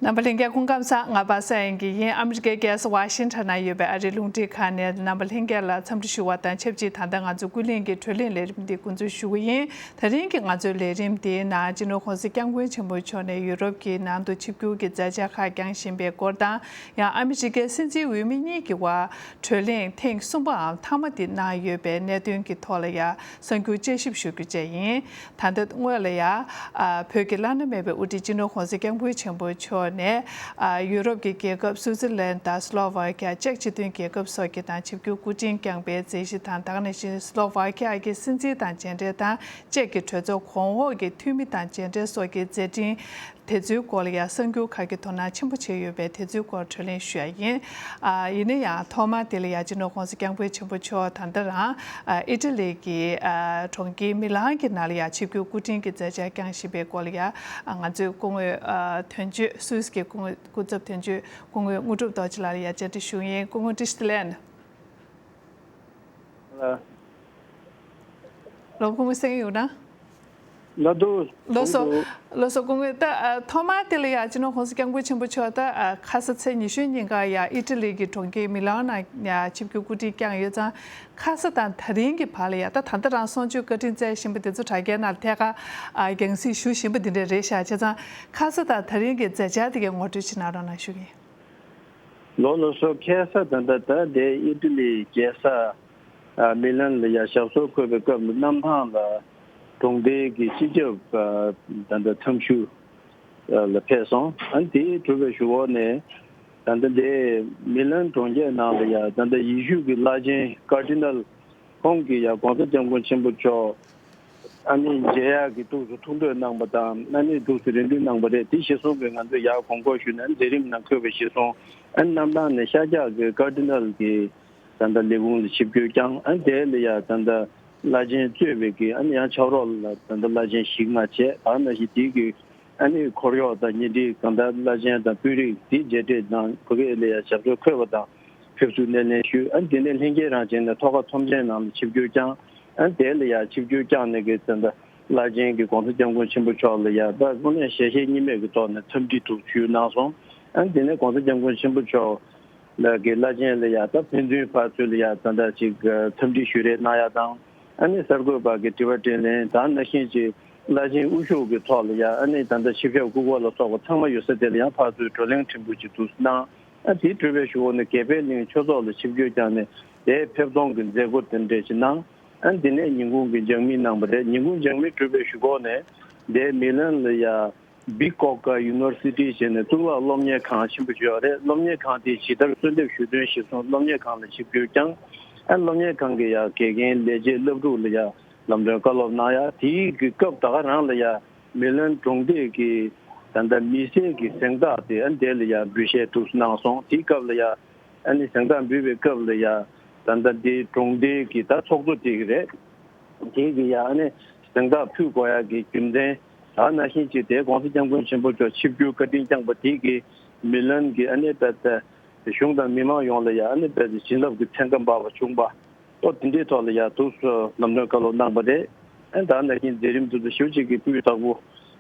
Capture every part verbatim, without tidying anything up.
རྣམ་པ་ལྷན་རྒྱས་སྐུ་ཁམས་བཟང་། ང་པ་སངས་དབྱངས་སྐྱིད་ཡིན། ཨ་མི་རི་ཀའི་རྒྱལ་ས་ཝ་ཤིང་ཊོན་ན་ཡོད་པའི་ཨ་རིའི་རླུང་འཕྲིན་ཁང་ནས་རྣམ་པ་ལྷན་རྒྱས་ལ་འཚམས་འདྲི་ཞུ་བ་དང་ཆབས་ཅིག་ད་ལྟ་ང་ཚོ་ཀུན་གླེང་གི་བགྲོ་གླེང་ལས་རིམ་འདི་འགོ་འཛུགས་ཞུ་གི་ཡིན། དེ་རིང་གི་ང་ཚོའི་ལས་རིམ་འདིའི་ནང་སྤྱི་ནོར་༸གོང་ས་༸སྐྱབས་མགོན་ཆེན་པོ་མཆོག་ནས་ཡུ་རོབ་ཀྱི་ནང་དུ་ཆིབས་བསྒྱུར་གྱི་མཛད་འཆར་ཁག་བསྐྱངས་བཞིན་པའི་སྐོར་དང་། ཡང་ཨ་མི་རི་ཀའི་སྲིད་འཛིན་འོས་མི་གཉིས་ཀྱི་དབར་བགྲོ་གླེང་ཐེངས་གསུམ་པའམ་མཐའ་མ་དེ་གནང་ཡོད་པའི་གནད་དོན་གྱི་ཐོག་ལ་ཡང་གསར་འགྱུར་དཔྱད་ཞིབ་ཞུ་རྒྱུ་བཅས་ཡིན། ད་ལྟ་སྔོན་ལ་ཡང་། ཨ། བོད་ཀྱི་བླ་ན་མེད་པའི་དབུ་ཁྲིད་སྤྱི་ནོར་༸གོང་ས་༸སྐྱབས་མགོན་ཆེན་པོ་མཆོག་ནས། ཨ། ཡུ་རོབ་ཀྱི་རྒྱལ་ཁབ་སུའུ་ཙེར་ལན་དང་སི་ལོ་ཝ་ཁི་ཡ། ཅེཀ་སྤྱི་མཐུན་རྒྱལ་ཁབ་སོགས་ཀྱི་དང་ཆིབས་བསྒྱུར་སྐུ་དྲིན་བསྐྱངས་པའི་མཛད་གཞི་དང་། ད་ག་ནང་བཞིན་སི་ལོ་ཝ་ཁི་ཡ་གི་སྲིད་འཛིན་དང་མཇལ་འཕྲད་དང་། ཅེཀ་གི་གྲོས་ཚོགས་གོང་འོག་གི་འཐུས་མི་དང་མཇལ་འཕྲད་སོགས་ཀྱི་མཛད་འཕྲིན་དེ་ཚོའི་སྐོར་ལ་ཡང་གསར་འགྱུར་ཁག་གི་དོ་སྣང་ཆེན་པོ་བྱས་ཡོད་པས། དེ་ཚོའི་སྐོར་བགྲོ་གླེང་ཞུ་ཡ་ཡིན། ཨ། ཡིན་ན་ཡང་ཐོག་མར་དེ་ལ་ཡང་སྤྱི་ནོར་༸གོང་ས་༸སྐྱབས་མགོན་ཆེན་པོ་མཆོག་ད་ལྟ་རང་ཨ་ཨི་ཊ་ལི་གི་ཨ་གྲོང་ཁྱེར་མི་ལང་གི་ནང་ལ་ཡང་ཆིབས་བསྒྱུར་སྐུ་དྲིན་གྱི་མཛད་འཆར་བསྐྱངས་བཞིན་པའི་སྐོར་ལ་ཡང་ཨ་ང་ཚོའི་སྐུ་ངོ་ཨ་དོན་གཅོད། སུད་སི་གི་སྐུ་ངོ་སྐུ་ཚབ་དོན་གཅོད་སྐུ་ངོ་དངོས་གྲུབ་རྡོ་རྗེ་ལགས་ལ་ཡང་བཅར་འདྲི་ཞུ་ཡིན། སྐུ་ངོ་བཀྲ་ཤིས་བདེ་ལེགས། ལགས། ལགས། སྐུ་ངོ་གསན་གྱི་ཡོད་ན། ལགས་འདུག་ལགས་སོ། ལགས་སོ། སྐུ་ངོ། ད་ཨ་ཐོག་མར་དེ་ལ་ཡང་སྤྱི་ནོར་༸གོང་ས་༸སྐྱབས་མགོན་ཆེན་པོ་མཆོག་ད་ཨ་ཁ་ས་ཚེས་ཉི་ཤུའི་ཉིན་ཀ་ཡང་ཨི་ཊ་ལི་གི་གྲོང་ཁྱེར་མི་ལང་ནང་ཡང་ཆིབས་བསྒྱུར་སྐུ་དྲིན་བསྐྱངས་ཡོད་ཙང་། ཁ་ས་དང་དེ་རིང་གི་བར་ལ་ཡང་། ད་ད་ལྟ་རང་གསུང་ཆོས་བཀའ་དྲིན་སྩལ་བཞིན་པ་དེ་ཚོ་དྲ་རྒྱའི་ནང་ཐད་ཀར་ཨ་རྒྱང་སྲིང་ཞུ་བཞིན་པ་འདི་འདྲ་རེད་ཤག་བྱས་ཙང་། ཁ་ས་དང་དེ་རིང་གི་མཛད་འཆར་དེ་གའི་ངོ་སྤྲོད་ཅིག་གནང་རོགས་གནང་ཞུ་གི་ཡིན། ལགས་ལགས་སོ། ཁ་ས་ད་ལྟ་ད་ལྟའི་ཨི་ཊ་ལིའི་རྒྱལ་ས་ཨ་མི་ལན་ལ་ཡ་ཞབས་སོར་འཁོད་པའི་སྐབས་ལ་གནམ་ཐང་ལ་གྲོང་སྡེའི་གི་སྤྱི་ཁྱབ་ཨ་ད་ལྟ་འཚམས་ཞུ་ཨ་ལ་ཕེབས་སོང་། ཨ་ནི་དེའི་གྲུབ་པའི་གཞུག་གུ་ནས་ད་ལྟ་འདི་མི་ལན་གྲོང་ཁྱེར་ནང་ལ་ཡ་ད་ལྟ་ཡེ་ཤུ་གི་བླ་ཆེན་ཀར་ཌི་ནལ་ཁོང་གིས་ཡ་༸གོང་ས་༸སྐྱབས་མགོན་ཆེན་པོ་མཆོག་ཨ་ནི་མཇལ་ཡག་གི་ཐུགས་སུ་ཐུགས་འདོད་གནང་པ་དང་། ཨ་ནི་ཐུགས་སུ་རེ་འདུན་གནང་པ་རེད། དེ་གཞིར་བཟུང་གིས་ང་ཚོས་ཡར་དགོངས་སྐོར་ཞུས་ནས་མཛད་རིམ་ནང་འཁོད་པ་གཞིར་བཟུང་། ཨ་ནི་གནམ་ཐང་ནས་ཤར་རྒྱག་གི་ཀར་ཌི་ནལ་གྱི་ད་ལྟ་ལས་ཁུངས་ལ་ཆིབས་བསྒྱུར་བསྐྱངས། ཨ་ནི་དེ་ལ་ཡ་ད་ལྟ་བླ་ཆེན་གཙོས་པའི་གི་ཨ་ནི་ཡང་ཕྱག་རོགས་ལ་ད་ལྟ་བླ་ཆེན་བཞི་ལྔ་བྱས། ད་ནང་བཞིན་དེའི་གི་ཨ་ནི་འཁོར་གཡོག་དང་ཉེ་འཁྲིས་གང་ལྟར་བླ་ཆེན་དང་དཔོན་རིགས་དེ་མཇལ་འཕྲད་གནང་། བོད་སྐད་ལ་ཡ་ཞབས་སོར་འཁོད་པ་དང་ཕེབས་བསུ་སྣེ་ལེན་ཞུས། ཨ་ནི་དེ་ནས་ལྷན་རྒྱས་རང་བྱས་ནས་ཐོག་ཁ་ཚོམས་ཆེན་ནང་ལ་ཆིབས་བསྒྱུར་བསྐྱངས། ཨ་ནི་དེ་ལ་ཡ་ཆིབས་བསྒྱུར་བསྐྱངས་ནས་གི་ད་ལྟ་བླ་ཆེན་གྱིས་༸གོང་ས་༸སྐྱབས་མགོན་ཆེན་པོ་མཆོག་ལ་ཡ་ད་དངོས་གནས་ཞལ་བཞེས་གཉིས་མེད་ཀྱི་ཐོག་ནས་འཚམས་འདྲི་ཐུགས་ཞུས་གནང་སོང་། ཨ་ནི་དེ་ནས་༸གོང་ས་༸སྐྱབས་མགོན་ཆེན་པོ་མཆོག་ལ་གི་བླ་ཆེན་ལ་ཡ་ད་ཕན་ཚུན་ཕར་ཚུར་ལ་ཡ་ད་ལྟ་ཅིག་འཚམས་འདྲི་ཞུ་རེས་གནང་ཡ་དང་། ཨ་ནི་གསར་འགོད་པ་གི་དྲི་བ་དྲིས་ལན་དང་། ནང་བཞིན་ཅིག་བླ་ཆེན་དབུ་བཞུགས་ཀྱི་ཐོག་ལ་ཡ་ཨ་ནི་ད་ལྟ་ཆིབས་ཞབས་སྐུ་འཁོར་ལ་སོགས་པ་ཚང་མ་ཡོད་ས་དེ་ལ་ཡང་ཕར་ཚུར་བགྲོ་གླེང་ཕྲན་བུ་ཅིག་འདུག་གནང་། ཨ་དེའི་གྲུབ་པའི་གཞུག་གུ་ནས་དགེ་འཕེལ་གླིང་ཆོས་ཚོགས་ལ་ཆིབས་བསྒྱུར་བསྐྱངས་ནས་དེའི་ཕེབས་གཏོང་གི་མཛད་སྒོ་དེ་འདྲ་ཞིག་གནང་། ཨ་དེ་ནས་ཉིན་གུང་གི་ལྗགས་མི་གནང་བ་རེད། ཉིན་གུང་ལྗགས་མི་གྲུབ་པའི་གཞུག་གུ་ནས་དེའི་མི་ལན་ལ་ཡ་Bicocca University ཞེས་ནས་གཙུག་ལག་སློབ་གཉེར་ཁང་ཆེན་པོ་ཞིག་ཡོད་རེད། སློབ་གཉེར་ཁང་དེས་ཇི་ལྟར་གསོལ་འདེབས་ཞུས་དོན་གཞིར་བཟུང་སློབ་གཉེར་ཁང་ལ་ཆིབས་བསྒྱུར་བསྐྱངས། ཨ་སློབ་གཉེར་ཁང་གི་ཡ་དགེ་རྒན་ལས་བྱེད་སློབ་ཕྲུག་ལ་ཡ་ལམ་སྟོན་བཀའ་སློབ་གནང་ཡ། དེའི་གི་སྐབས་ད་ག་རང་ལ་ཡ་མི་ལན་གྲོང་སྡེ་གི་ད་ལྟ་མི་སེར་གྱི་གཟེངས་རྟགས་དེ་ཨ་དེ་ལ་ཡ་འབུལ་བཞེས་ཐུགས་གནང་སོང་། དེའི་སྐབས་ལ་ཡ་ཨ་ནི་གཟེངས་རྟགས་འབུལ་བའི་སྐབས་ལ་ཡ་ད་ལྟ་འདི་གྲོང་སྡེ་གི་ད་ཚོགས་གཙོ་དེ་གི་རེད། དེ་གི་ཡ་ཨ་ནི་གཟེངས་རྟགས་ཕུལ་དགོས་ཡ་གི་རྒྱུ་མཚན། ད་ནང་བཞིན་ཅིག་དེ་༸གོང་ས་༸སྐྱབས་མགོན་ཆེན་པོ་མཆོག་ཆིབས་བསྒྱུར་བཀའ་དྲིན་བསྐྱངས་པ་དེ་གི་མི་ལན་གི་ཨ་ནི་ད་ལྟ་གཞུང་དང་མི་མང་ཡོངས་ལ་ཡ་ཨ་ནི་ད་ལྟ་བྱིན་རླབས་ཀྱི་ཚན་ཁ་འབར་བ་བྱུང་བ། ཨོ་དེ་འདྲའི་ཐོག་ལ་ཡ་ཐུགས་སུ་ལམ་སྟོན་བཀའ་སློབ་གནང་བ་རེད། ཨ་ད་ནང་བཞིན་མཛད་རིམ་དེ་ཚོ་ཞེ་པོ་ཅིག་གི་སྤུས་དག་པོ་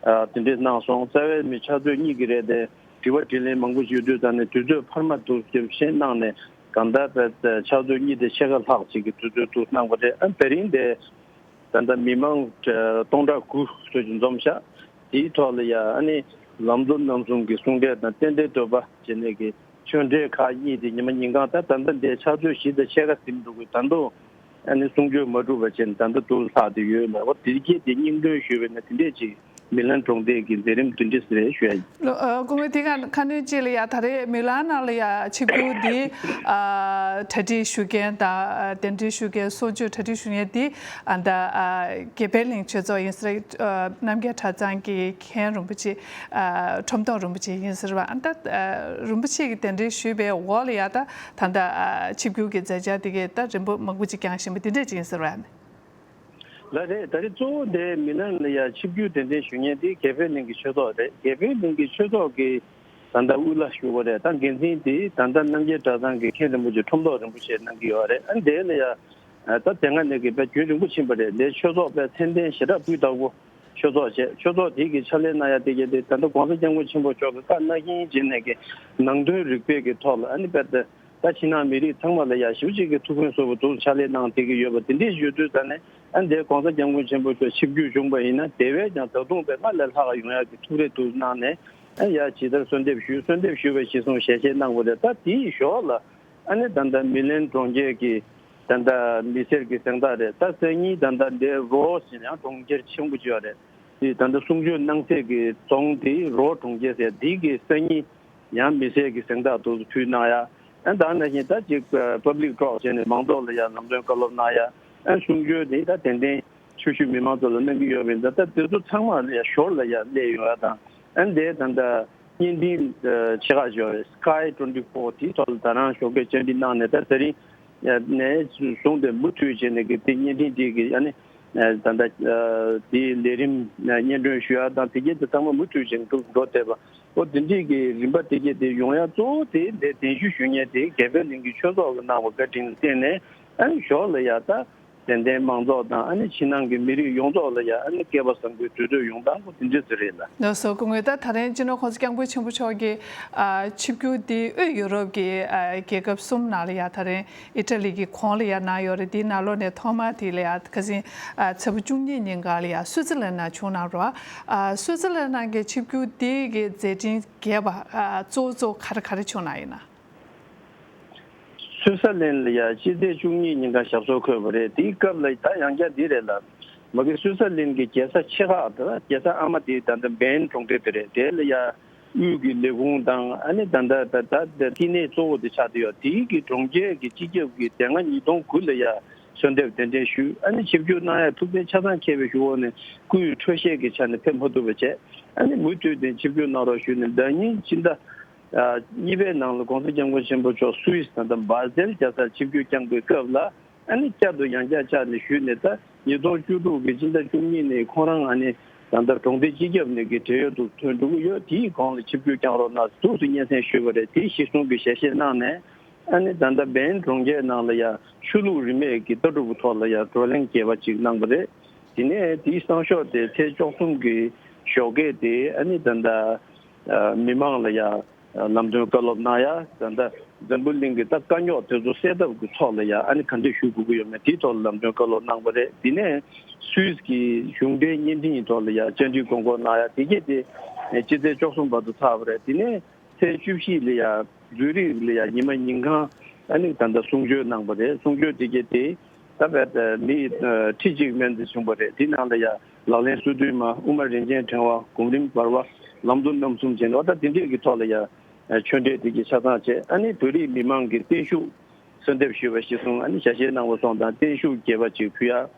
ཨ་དེ་འདྲས་གནང་སོང་། རྩ་བའི་མི་ཕྱག་ཚོད་གཉིས་ཀྱི་རེད་དེ། དྲི་བ་དྲིས་ལན་མང་པོ་ཞིག་ཡོད་དུས་ཙང་ནས་དུས་ཚོད་འཕར་མ་ཐུག་རྒྱབ་བཤད་གནང་ནས་གང་ལྟར་ཕྱག་ཚོད་གཉིས་དང་ཕྱེད་ཀ་ལྷག་ཅིག་གི་དུས་ཚོད་ཐུག་གནང་བ་རེད། ཨ་དེ་རིང་དེ་ད་ལྟ་མི་མང་སྟོང་ཕྲག་དགུ་ཙམ་ཞིག་འཛོམས་ཤག་དེའི་ཐོག་ལ་ཡ་ཨ་ནི་ལམ་གཙོ་རྣམ་གསུམ་གྱི་གསུང་འཕྲིན་དང་རྟེན་འབྲེལ་བསྟོད་པ་བྱས་ནས་ཀྱི་ཆོས་འབྲེལ་ཁག་གཉིས་དེ་ཉི་མ་ཉིན་གང་ད་ད་ལྟ་འདིར་ཕྱག་ཚོད་བཞི་དང་ཕྱེད་ཀ་ཟིན་འདུག་གི། ད་དུང་ཨ་ནི་གསུང་ཆོས་མ་གྲུབ་པ་བྱས་ནས་ད་ལྟ་དུ་ལྷག་བསྡད་ཡོད་ལ། འོ་དེ་སྐད་དེ་སྙིང་དོན་ཞུས་པ་ཡིན་ན་དེ་འདྲས་ཅིག་མི་ལན་གྲོང་སྡེ་གི་མཛད་རིམ་དེ་འདྲས་རེད་ཞུ་ཡ་ཡིན། ལོ། ཨ། སྐུ་ངོ། དེ་ག་ཁ་སྣོན་ཅིག་ལ་ཡ་ད་རེས་མི་ལན་ནང་ལ་ཡ་ཆིབས་བསྒྱུར་འདི་ཨ་གྲ་སྒྲིག་ཞུ་མཁན་དང་། ཨ། གདན་འདྲེན་ཞུ་མཁན། གསུང་ཆོས་གྲ་སྒྲིག་ཞུ་མཁན་འདི་ཨ་ད་ཨ་དགེ་འཕེལ་གླིང་ཆོས་ཚོགས་ཡིན་ས་རེད། ཨ། རྣམ་རྒྱལ་གྲྭ་ཚང་གི་མཁན་རིན་པོ་ཆེ། ཨ། ཁྲོམ་ཐོག་རིན་པོ་ཆེ་ཡིན་ཟེར་བ། ཨ་ད་ཨ་རིན་པོ་ཆེ་གིས་གདན་འདྲེན་ཞུས་པའི་འོག་ལ་ཡ་ད་ད་ད་ཨ་ཆིབས་བསྒྱུར་གྱི་མཛད་འཆར་དེ་གས་ད་རིམ་པ་མང་པོ་ཅིག་བསྐྱངས་བཞིན་པ་དེ་འདྲས་ཅིག་ཡིན་ཟེར་བ། ལགས་རེད། ད་རེས་གཙོ་བོ་དེ་མི་ལན་ལ་ཡ་ཆིབས་བསྒྱུར་གདན་འདྲེན་ཞུ་མཁན་དེ་དགེ་འཕེལ་གླིང་གི་ཆོས་ཚོགས་རེད། དགེ་འཕེལ་གླིང་གི་ཆོས་ཚོགས་ཀྱི་ད་ལྟ་དབུ་བླ་ཞུ་བ་རེད། ད་འགན་འཛིན་དེ་ད་ལྟ་རྣམ་རྒྱལ་གྲྭ་ཚང་གི་མཁན་རིན་པོ་ཆེ་ཁྲོམ་ཐོག་རིན་པོ་ཆེ་གནང་གི་ཡོད་རེད། ཨ་དེ་ལ་ཡ་ད་དེ་སྔ་ནས་ཀྱི་དཔེ་རྒྱུན་རིང་པོ་ཕྱིན་པ་རེད། ལས་ཆོས་ཚོགས་དཔེ་མཚན་ལྡན་ཞེ་དྲག་སྤུས་དག་པོ། ཆོས་ཚོགས་བྱས། ཆོས་ཚོགས་དེ་གི་ཕྱག་ལས་གནང་ཡ་དེ་གི་དེ་ད་ལྟ་གོང་ས་སྐྱབས་མགོན་ཆེན་པོ་མཆོག་གི་བཀའ་གནང་བཞིན་བྱས་ནས་ཀྱི་ནང་དོན་རིག་པའི་གི་ཐོག་ལ་ཨ་ནི་དཔེར་ན། ད་ཕྱི་ནང་མི་རིགས་ཚང་མ་ལ་ཡ་ཞེ་པོ་ཅིག་གི་ཐུགས་ཕན་གསོས་པ་འདུག་ཕྱག་ལས་གནང་བསྡད་ཀྱི་ཡོད་པ་དེ་འདྲའི་ཡོད་དུས་ཙང་ནས། ཨ་འདིར་གོང་ས་སྐྱབས་མགོན་ཆེན་པོ་མཆོག་ཆིབས་བསྒྱུར་བྱུང་བ་ཡིན་ན་དེ་བས་ཀྱང་ད་དུང་དཔེ་སྔར་ལས་ལྷག་ཡོང་ཡག་གི་ཐུགས་རེ་འདུག་གནང་ནས། ཨ་ཡ་ཇི་ལྟར་གསོལ་འདེབས་ཞུས། གསོལ་འདེབས་ཞུས་པ་གཞིར་བཟུང་ཞལ་བཞེས་གནང་བ་རེད། ད་དེའི་ཞོར་ལ་ཨ་ནི་ད་ལྟ་མི་ལན་གྲོང་ཁྱེར་གྱི་ད་ལྟ་མི་སེར་གྱི་གཟེངས་རྟགས་རེད། ད་སང་ཉིན་ད་ལྟ་འདིར་རོ་ཟེར་ཡང་གྲོང་ཁྱེར་ཆེན་པོ་ཅིག་ཡོད་རེད། དེ་ད་ལྟ་གསུང་ཆོས་གནང་སའི་གི་རྫོང་དེ་རོ་གྲོང་ཁྱེར་ཟེར། དེའི་གི་སང་ཉིན་ཡང་མི་སེར་གྱི་གཟེངས་རྟགས་དུ་ཕུལ་གནང་ཡ། ཨ་ད་ནང་བཞིན་ད་ཅིག་པབ་ལིག་ཊོག་བྱས་ནས་མང་ཚོགས་ལ་ཡང་ལམ་སྟོན་བཀའ་སློབ་གནང་ཡ། ཨ་གསུང་ཆོས་དེ་ད་ཏན་ཏན་ཆོས་ཞུ་མི་མང་ཚོ་ལ་གནང་གི་ཡོད་པ་ཡིན་ཙང་། ད་དེ་ཚོ་ཚང་མ་ལ་ཡ་ཞོར་ལ་ཡ་སླེབས་ཡོང་ཡ་དང་། ཨ་འདི་ད་ལྟ་བརྙན་འཕྲིན་ཆེ་ཁག་ཅིག་ཡོད་རེད། སི་ཀའི་ཊུ་ཝེན་ཊི་ཕོར་དེའི་ཐོག་ལ་ད་རང་ཞོགས་ཀས་བཅར་འདྲི་གནང་ནས། ད་དེ་རིང་ནས་བཟུང་སྟེ་མུ་མཐུད་བྱས་ནས་ཀྱི་དེ་བརྙན་འཕྲིན་དེ་གི་ཨ་ནི་ད་ལྟ་དེའི་ལས་རིམ་སྙན་སྒྲོན་ཞུ་ཡ་དང་། དེ་གྱད་དེ་ཚང་མ་མུ་མཐུད་བྱས་འགྲོ་འགྲོ་བསྡད་པ། ཨོ་དེ་འདྲའི་གི་རིམ་པ་དེ་གྱད་དེ་ཡོང་ཡ་གཙོ་བོ་དེ་འདི་གདན་ཞུ་ཞུ་མཁན་དེ་དགེ་འཕེལ་གླིང་གི་ཆོས་ཚོགས་ཀྱིས་གནང་བ་བཀའ་དྲིན་ལ་བརྟེན་ནས། ཨ་ནི་ཞོར་ལ་ཡ་ད་ཏན་ཏན་མང་ཚོགས་དང་ཨ་ནི་ཕྱི་ནང་གི་མི་རིགས་ཡོངས་རྫོགས་ལ་ཡ་ཨ་ནི་སྐལ་བ་བཟང་པོའི་དུས་ཚོད་ཡོང་སྟངས་ཁོ་དེ་འདྲ་ཟིག་རེད་ལ། ལགས་སོ། སྐུ་ངོ། ད་ད་རིང་སྤྱི་ནོར་༸གོང་ས་༸སྐྱབས་མགོན་ཆེན་པོ་མཆོག་གིས་ཨ་ཆིབས་བསྒྱུར་འདི་དབུས་ཡུ་རོབ་ཀྱི་ཨ་རྒྱལ་ཁབ་གསུམ་ནང་ལ་ཡ་ད་རིང་ཨི་ཊ་ལི་གི་གོང་ལ་ཡ་གནང་ཡོད་རེད། དེའི་ནང་ལོགས་ནས་ཐོག་མ་དེ་ལ་ཡ་ཁ་སང་ཨ་ཚེས་པ་བཅུ་གཉིས་ཉིན་ག་ལ་ཡ་སུའི་ཙི་ལན་ནང་བྱུང་གནང་རོགས། ཨ་སུའི་ཙི་ལན་ནང་གི་ཆིབས་བསྒྱུར་འདི་གི་མཛད་འཕྲིན་རྒྱས་པ་ཨ་གཙོ་བོ་གཙོ་བོ་ག་རེ་ག་རེ་བྱུང་གནང་ཡིན་ན། སུའི་ཙར་ལན་ལ་ཡ་སྤྱི་ཚེས་བཅུ་གཉིས་ཉིན་ག་ཞབས་སོར་འཁོད་པ་རེད། དེའི་སྐབས་ལ་ད་ཡང་བསྐྱར་འདི་རེད་ལ། མ་གི་སུའི་ཙར་ལན་གྱི་རྒྱལ་ས་ཆེ་ཁག་དེ་ལ་རྒྱལ་ས་ཨ་མ་དེ་ད་ལྟ་བེན་གྲོང་རྡལ་དེ་རེད། དེ་ལ་ཡ་དབུས་ཀྱི་ལས་ཁུངས་དང་། ཨ་ནི་ད་ལྟ་ད་ལྟ་བསྟི་གནས་གཙོ་བོ་དེ་ཆགས་བསྡད་ཡོད། དེའི་གི་གྲོང་ཁྱེར་གྱི་སྤྱི་ཁྱབ་ཀྱིས་དེ་སྔ་ཉིས་སྟོང་དགུ་ལ་ཡ་གསོལ་འདེབས་གདན་འདྲེན་ཞུས། ཨ་ནི་ཆིབས་བསྒྱུར་གནང་ཡ་ཐུགས་ཕན་ཆ་ཚང་མཁས་པའི་གཞུག་གུ་ནས་སྐུའི་འཕྲོད་བཞེས་ཀྱི་ཆ་ནས་ཕེབས་མ་ཐུབ་པ་བྱས། ཨ་ནི་མུ་མཐུད་དེ་ཆིབས་བསྒྱུར་གནང་རོགས་ཞུས་ནས་ཟླ་ཉིན་སྤྱི་ཟླ་ཨ་གཉིས་པའི་ནང་ལ་༸གོང་ས་༸སྐྱབས་མགོན་ཆེན་པོ་མཆོག་སུད་སི་ད་ལྟ་བ་ཟེལ་རྒྱལ་སར་ཆིབས་བསྒྱུར་བསྐྱངས་པའི་སྐབས་ལ། ཨ་ནི་བསྐྱར་དུ་ཡང་བསྐྱར་བཅར་ནས་ཞུས་ནས། ད་ཉིས་སྟོང་བཅུ་དྲུག་གི་སྤྱི་ཟླ་བཅུ་གཉིས་ནས་ཁོང་རང་ཨ་ནི་ད་ལྟ་གྲོང་སྡེ་སྤྱི་ཁྱབ་ནས་ཀྱི་བགྲེས་ཡོལ་དུ་ཐོན་འགྲོ་གི་ཡོད། དེའི་གོང་ལ་ཆིབས་བསྒྱུར་བསྐྱངས་རོགས་གནང་ཟེར་ཐུགས་སུ་སྙན་སེང་ཞུས་པ་རེད། དེའི་གཞིར་བཟུང་གི་ཞལ་བཞེས་གནང་ནས། ཨ་ནི་ད་ལྟ་བེན་གྲོང་ཁྱེར་ནང་ལ་ཡ་ཆོས་ལུགས་རིས་མེད་ཀྱི་ལྟ་གྲུབ་ཀྱི་ཐོག་ལ་ཡ་བགྲོ་གླེང་རྒྱས་པ་ཅིག་གནང་བ་རེད། དེ་ནས་དེའི་སང་ཞོགས་དེ་ཚེས་བཅུ་གསུམ་གྱི་ཞོགས་ཀས་དེ་ཨ་ནི་ད་ལྟ་ཨ་མི་མང་ལ་ཡ་ལམ་སྟོན་བཀའ་སློབ་གནང་ཡ། ད་ལྟ་འཛམ་བུ་གླིང་གི་ད་དཀའ་རྙོག་དེ་ཚོ་སེལ་ཐབས་ཀྱི་ཐོག་ལ་ཡ་ཨ་ནི་ག་འདྲས་ཞུ་དགོས་ཀྱི་ཡོད་མེད་དེའི་ཐོག་ལ་ལམ་སྟོན་བཀའ་སློབ་གནང་བ་རེད། དེ་ནས་སུད་སི་གི་གཞུང་འབྲེལ་བརྙན་འཕྲིན་གྱི་ཐོག་ལ་ཡ་བཅར་འདྲི་དགོངས་སྐོར་གནང་ཡ། དེ་གས་དེ་སྤྱི་ཚེས་བཅུ་གསུམ་བར་དུ་ཚར་བ་རེད། དེ་ནས་ཚེས་བཅུ་བཞི་ལ་ཡ་ཛུ་རིག་ལ་ཡ་ཉི་མ་ཉིན་གང་ཨ་ནི་ད་ལྟ་གསུང་ཆོས་གནང་བ་རེད། གསུང་ཆོས་དེ་གས་དེ་ད་བར་དུ་མི་ཁྲི་གཅིག་མན་ཙམ་བྱུང་བ་རེད། དེ་ནང་ལ་ཡ་ལག་ལེན་སོ་བདུན་མ། དབུ་མ་རིན་ཆེན་ཕྲེང་བ། སྒོམ་རིམ་བར་པ། ལམ་གྲོ་རྣམ་གསུམ་བྱས་ནས། འོ་ད་དེ་འདྲས་ཀྱི་ཐོག་ལ་ཡ་ཆོས་འབྲེལ་དེ་གས་ཆ་ཚང་བྱས། ཨ་ནི་བོད་རིགས་མི་མང་གི་བརྟན་བཞུགས་གསོལ་འདེབས་ཞུས་པ་གཞིར་བཟུང་ཨ་ནི་ཞལ་བཞེས་གནང་བ་སོང་ཙང་བརྟན་བཞུགས་རྒྱས་པ་ཅིག་ཕུལ་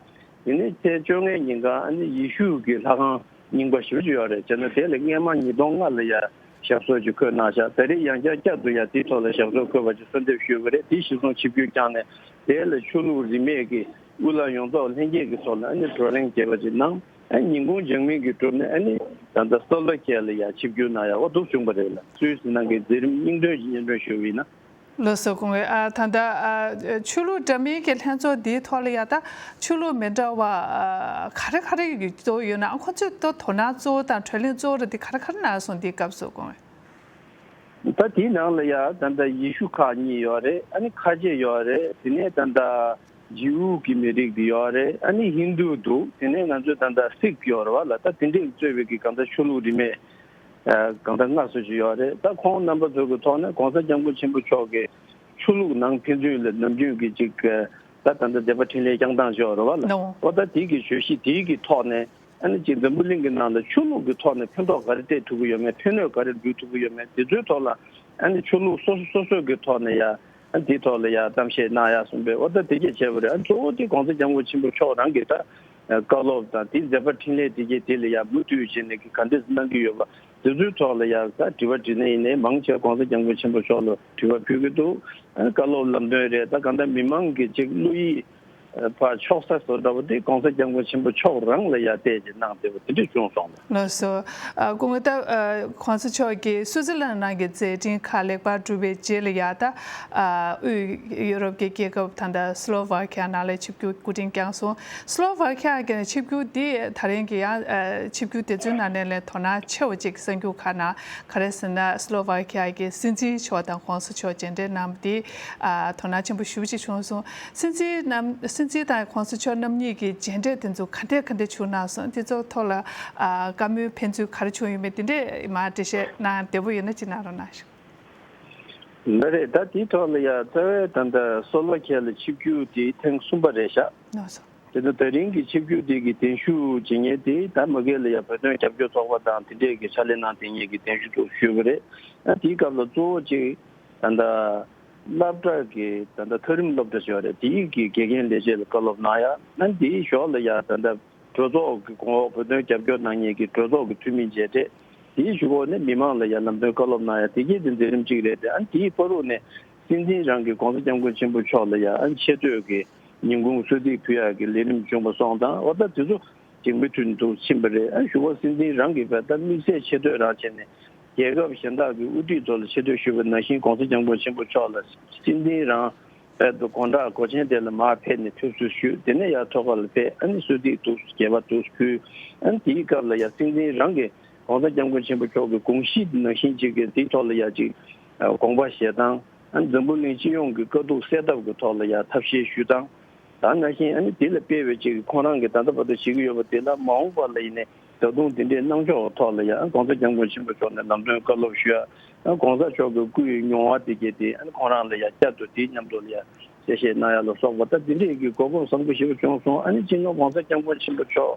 ཡ། དེ་ནས་ཚེས་བཅོ་ལྔའི་ཉིན་གང་ཨ་ནི་ཡེ་ཤུ་གི་ལྷ་ཁང་རྙིང་པ་ཞེ་པོ་ཅིག་ཡོད་རེད། བྱས་ན་དེ་ལ་སྔས་མ་ཉིས་སྟོང་ལྔ་ལ་ཡ་ཞབས་སོར་ཅིག་འཁོད་གནང་ཤག་ད་རེས་ཡང་བསྐྱར་བསྐྱར་དུ་ཡ་དེའི་ཐོག་ལ་ཞབས་སོར་འཁོད་པ་ཅིག་གསོལ་འདེབས་ཞུས་པ་རེད། དེ་གཞིར་བཟུང་ཆིབས་བསྒྱུར་བསྐྱངས་ནས་དེ་ལ་ཆོས་ལུགས་རིས་མེད་ཀྱི་དབུ་བླ་ཡོངས་རྫོགས་ལྷན་རྒྱས་ཀྱི་ཐོག་ལ་ཨ་ནི་བགྲོ་གླེང་རྒྱས་པ་ཅིག་གནང་། ཨ་ནི་ཉིན་གུང་འཇག་མིན་གྱི་གྲུབ་ནས་ཨ་ནི་ད་ལྟ་སོ་ལོ་ཀེ་ལ་ཡ་ཆིབས་བསྒྱུར་གནང་ཡ་འོ་འདུག་བྱུང་བ་རེད་ལ། སུད་སི་ནང་གི་མཛད་རིམ་སྙིང་དོན་ཞིག་སྙན་སྒྲོན་ཞུས་པ་ཡིན་ན། ལགས་སོ། སྐུ་ངོ། ཨ་ད་ལྟ་ཨ་ཆོས་ལུགས་འདྲ་མིན་གྱི་ལྷན་ཚོགས་འདིའི་ཐོག་ལ་ཡ་ད་ཆོས་ལུགས་མི་འདྲ་བ་ཨ་ག་རེ་ག་རེ་ཡོད་ཡོད་ན། ཨ་ཁོ་ཚོས་ད་དོ་སྣང་གཙོ་བོ་དང་བགྲོ་གླེང་གཙོ་བོ་རེ་འདི་ག་རེ་ག་རེ་གནང་སོང་། འདིའི་སྐབས་སུ་སྐུ་ངོ། ད་དེའི་ནང་ལ་ཡ་ད་ལྟ་ཡེ་ཤུ་ཁག་གཉིས་ཡོད་རེད། ཨ་ནི་ཁ་ཆེ་ཡོད་རེད། དེ་ནས་ད་ལྟ་ཇིའུ་གི་མི་རིགས་དེ་ཡོད་རེད། ཨ་ནི་ཧིན་དུ་འདུག་དེ་ནས་ང་ཚོའི་ད་ལྟ་སིག་ཡོད་རེད་བ་ལ། ད་དེ་འདྲས་གཙོས་པའི་གི་གང་ལྟར་ཆོས་ལུགས་རིས་མེད་ཨ་གང་ལྟར་ལྔ་བཟོ་ཅིག་ཡོད་རེད། ད་ཁོང་རྣམ་པ་ཚོ་གི་ཐོག་ནས་༸གོང་ས་༸སྐྱབས་མགོན་ཆེན་པོ་མཆོག་གི་ཆོས་ལུགས་ནང་ཕན་ཚུན་ལ་ནམ་རྒྱུན་གྱི་ཅིག་ད་ད་ལྟ་སྡེ་པ་འཕྲིན་ལས་བསྐྱངས་སྟངས་ཅིག་ཡོད་རེད་བ་ལ། ནོ། འོ་ད་དེ་གི་བརྗོད་གཞི་དེའི་གི་ཐོག་ནས། ཨ་ནི་ཅིག་འཛམ་བུ་གླིང་གི་ནང་ལ་ཆོས་ལུགས་ཀྱི་ཐོག་ནས་ཕན་ཐོགས་ག་རེ་སྤྲད་ཐུབ་ཀྱི་ཡོད་མེད། ཕན་གནོད་ག་རེ་འབུལ་ཐུབ་ཀྱི་ཡོད་མེད། དེ་ཚོའི་ཐོག་ལ་ཨ་ནི་ཆོས་ལུགས་སོ་སོ་སོ་སོའི་གི་ཐོག་ནས་ཡ་ཨ་དེའི་ཐོག་ལ་ཡ་གཏམ་བཤད་གནང་ཡ་གསུངས་པས། འོ་ད་དེ་གས་བྱས་པ་རེད། ཨ་གཙོ་བོ་དེ་༸གོང་ས་༸སྐྱབས་མགོན་ཆེན་པོ་མཆོག་རང་གི་ད་བཀའ་སློབ་དང་དེའི་མཛད་པ་འཕྲིན་ལས་དེ་གས་དེ་ལ་ཡ་མུ་མཐུད་བྱས་ནས་གི་ག་འདྲས་གནང་གི་ཡོད་པ། དེ་ཚོའི་ཐོག་ལ་ཡ་ད་དྲི་བ་དྲིས་ལན་ཡིན་ནའི་མང་ཆེ་༸གོང་ས་༸སྐྱབས་མགོན་ཆེན་པོ་མཆོག་ལ་དྲི་བ་ཕུལ་གྱི་འདུག་ཨ་ནི་བཀའ་སློབ་ལམ་སྟོན་རེད། ད་གང་ལྟར་མི་མང་གི་ཅིག་བློ་ཡིད་ ཕར་ཕྱོགས་ས་བཟོ་འདྲ་བོ་དེ་༸གོང་ས་༸སྐྱབས་མགོན་ཆེན་པོ་མཆོག་རང་ལ་ཡ་བལྟས་ཀྱི་གནང་བསྡད་པ་དེ་འདྲ་བྱུང་སོང་ལ། ལགས་སོ། ཨ་སྐུ་ངོ་ད་ཨ་༸གོང་ས་མཆོག་གིས་སུའུ་ཙི་ལན་ནང་གི་མཛད་འཕྲིན་ཁག་ལེགས་པར་གྲུབ་པའི་རྗེས་ལ་ཡ་ད་ཨ་དབུས་ཡུ་རོབ་ཀྱི་རྒྱལ་ཁབ་ད་ལྟ་སི་ལོ་ཝ་ཁི་ཡ་ནང་ལ་ཆིབས་བསྒྱུར་སྐུ་དྲིན་བསྐྱངས་སོང་། སི་ལོ་ཝ་ཁི་ཡ་གི་ཆིབས་བསྒྱུར་འདི་ད་རིང་གི་ཡང་ཨ་ཆིབས་བསྒྱུར་དེ་ཚོའི་ནང་ནས་ལས་དོ་སྣང་ཆེ་བ་ཅིག་གསར་འགྱུར་ཁག་ནང་ག་རེ་ཟེར་ན་སི་ལོ་ཝ་ཁི་ཡ་གི་སྲིད་འཛིན་མཆོག་དང་༸གོང་ས་མཆོག་མཇལ་འཕྲད་གནང་བ་འདི་ཨ་དོ་སྣང་ཆེན་པོ་ཞེ་པོ་ཅིག་བྱུང་སོང་། སྲིད་འཛིན་རྣམ་སྲིད་འཛིན་དང་༸གོང་ས་མཆོག་རྣམ་གཉིས་ཀྱི་མཇལ་འཕྲད་དེ་ཚོ་ག་འདྲས་ག་འདྲས་བྱུང་གནང་སོང་། དེ་ཚོ་ཐོག་ལ་ཨ་བཀའ་མོལ་ཕན་ཚུན་ག་རེ་བྱུང་ཡོད་མེད་དེ་འདྲས་མར་འགྲེལ་བཤད་གནང་བདེ་པོ་ཡོད་ན་ཅིག་གནང་རོགས་གནང་ཞུ། ལགས་རེད། ད་དེའི་ཐོག་ལ་ཡ་རྩ་བའི་ད་ལྟ་སི་ལོ་ཝ་ཁི་ཡ་ལ་ཆིབས་བསྒྱུར་དེ་ཐེངས་གསུམ་པ་རེད་ཤག་ལགས་སོ། དེ་ཚོ་ད་རིང་གི་ཆིབས་བསྒྱུར་དེ་གི་གདན་ཞུ་བྱེད་མཁན་དེ་ད་མ་གི་ལ་ཡ་བོད་དོན་རྒྱབ་སྐྱོར་ཚོགས་པ་དང་དེ་འདྲས་ཀྱི་ཕྱག་ལས་གནང་བསྡད་མཁན་གྱི་གདན་ཞུ་དུ་ཞུས་པ་རེད། ཨ་དེའི་སྐབས་ལ་གཙོ་བོ་གཅིག་ད་ལྟ་སློབ་གྲྭ་གི་ད་ལྟ་མཐོ་རིམ་སློབ་གྲྭ་ཞིག་ཡོད་རེད། དེའི་གི་དགེ་རྒན་ལས་བྱེད་ལ་བཀའ་སློབ་གནང་ཡ། ཨ་དེའི་ཞོར་ལ་ཡ་ད་ལྟ་གྲོས་ཚོགས་ཀྱི་གོང་འོག་བོད་དོན་རྒྱབ་སྐྱོར་གནང་མཁན་གྱི་གྲོས་ཚོགས་ཀྱི་འཐུས་མི་མཇལ་འཕྲད། དེའི་གཞུག་གུ་ནས་མི་མང་ལ་ཡང་ལམ་སྟོན་བཀའ་སློབ་གནང་ཡ་དེ་གའི་དེ་མཛད་རིམ་གཅིག་རེད་དེ། ཨ་དེའི་བར་དུ་ནས་སྲིད་འཛིན་རང་གིས་༸གོང་ས་༸སྐྱབས་མགོན་ཆེན་པོ་མཆོག་ལ་ཡང་ཨ་ཆེ་བསྟོད་ཀྱི་ཉིན་གུང་གསོལ་ཚིགས་ཕུལ་ཡ་གི་ལས་རིམ་བྱུང་བ་སོང་དང་། འོ་ད་དེ་ཚོ་ཅིག་མུ་མཐུད་དུ་ཕྱིན་པ་རེད། ཨ་གཞུག་གུ་སྲིད་འཛིན་རང་གིས་བས་ད་དམིགས་བསལ་ཆེ་བསྟོད་རང་བྱས་ནས་རྒྱལ་ཁབ་གཞན་དག་གི་དབུ་ཁྲིད་ཚོ་ལ་ཆེ་བསྟོད་ཞུས་པ་ནང་བཞིན་༸གོང་ས་༸སྐྱབས་མགོན་ཆེན་པོ་མཆོག་ལ་སྲིད་འཛིན་རང་དཔལ་དུ་དགོང་དག་སྒོ་ཆེན་དེ་ལ་མར་ཕེབས་ནས་ཕེབས་བསུ་ཞུས། དེ་ནས་ཡར་ཐོག་ཁ་ལ་ཕེབས། ཨ་ནི་གསོལ་ཚིགས་འདུག་རྒྱས་པ་འདུག་ཕུལ། ཨ་ནི་དེའི་སྐབས་ལ་ཡང་སྲིད་འཛིན་རང་གིས་༸གོང་ས་༸སྐྱབས་མགོན་ཆེན་པོ་མཆོག་གི་དགོངས་གཞི་ནང་བཞིན་ཅིག་གི་དེའི་ཐོག་ལ་ཡང་ཅིག་དགོངས་པ་བཞེས་སྟངས། ཨ་ནི་འཛམ་བུ་གླིང་སྤྱི་ཡོངས་ཀྱི་དཀའ་སྡུག་སེལ་ཐབས་ཀྱི་ཐོག་ལ་ཡང་ཐབས་ཤེས་ཞུ་སྟངས། ད་ནང་བཞིན་ཨ་ནི་དེ་ལ་དཔེ་བའི་ཅིག་ཁོང་རང་གིས་ད་ལྟ་བར་དུ་བྱེད་ཀྱི་ཡོད་པ་དེ་ལ་མ་འོངས་པ་ལ་ཡིན་ནའི་ད་དུང་དེ་འདྲའི་གནང་ཕྱོགས་ཐོག་ལ་ཡང་༸གོང་ས་༸སྐྱབས་མགོན་ཆེན་པོ་མཆོག་ནས་ལམ་སྟོན་བཀའ་སློབ་ཞུ་ཡ།༸གོང་ས་མཆོག་གི་སྐུའི་མྱོང་བ་དེ་གས་དེ་ཨ་ནི་ཁོང་རང་ལ་ཡང་བསྐྱར་དུ་དེའི་མཉམ་དུ་ལ་ཡང་གསལ་བཤད་གནང་ཡ་ལ་སོགས་པ་ད་དེ་འདྲའི་གི་གོ་སྐབས་བཟང་པོ་ཞེ་པོ་བྱུང་སོང་། ཨ་ནི་སྤྱི་ནོར་༸གོང་ས་༸སྐྱབས་མགོན་ཆེན་པོ་མཆོག་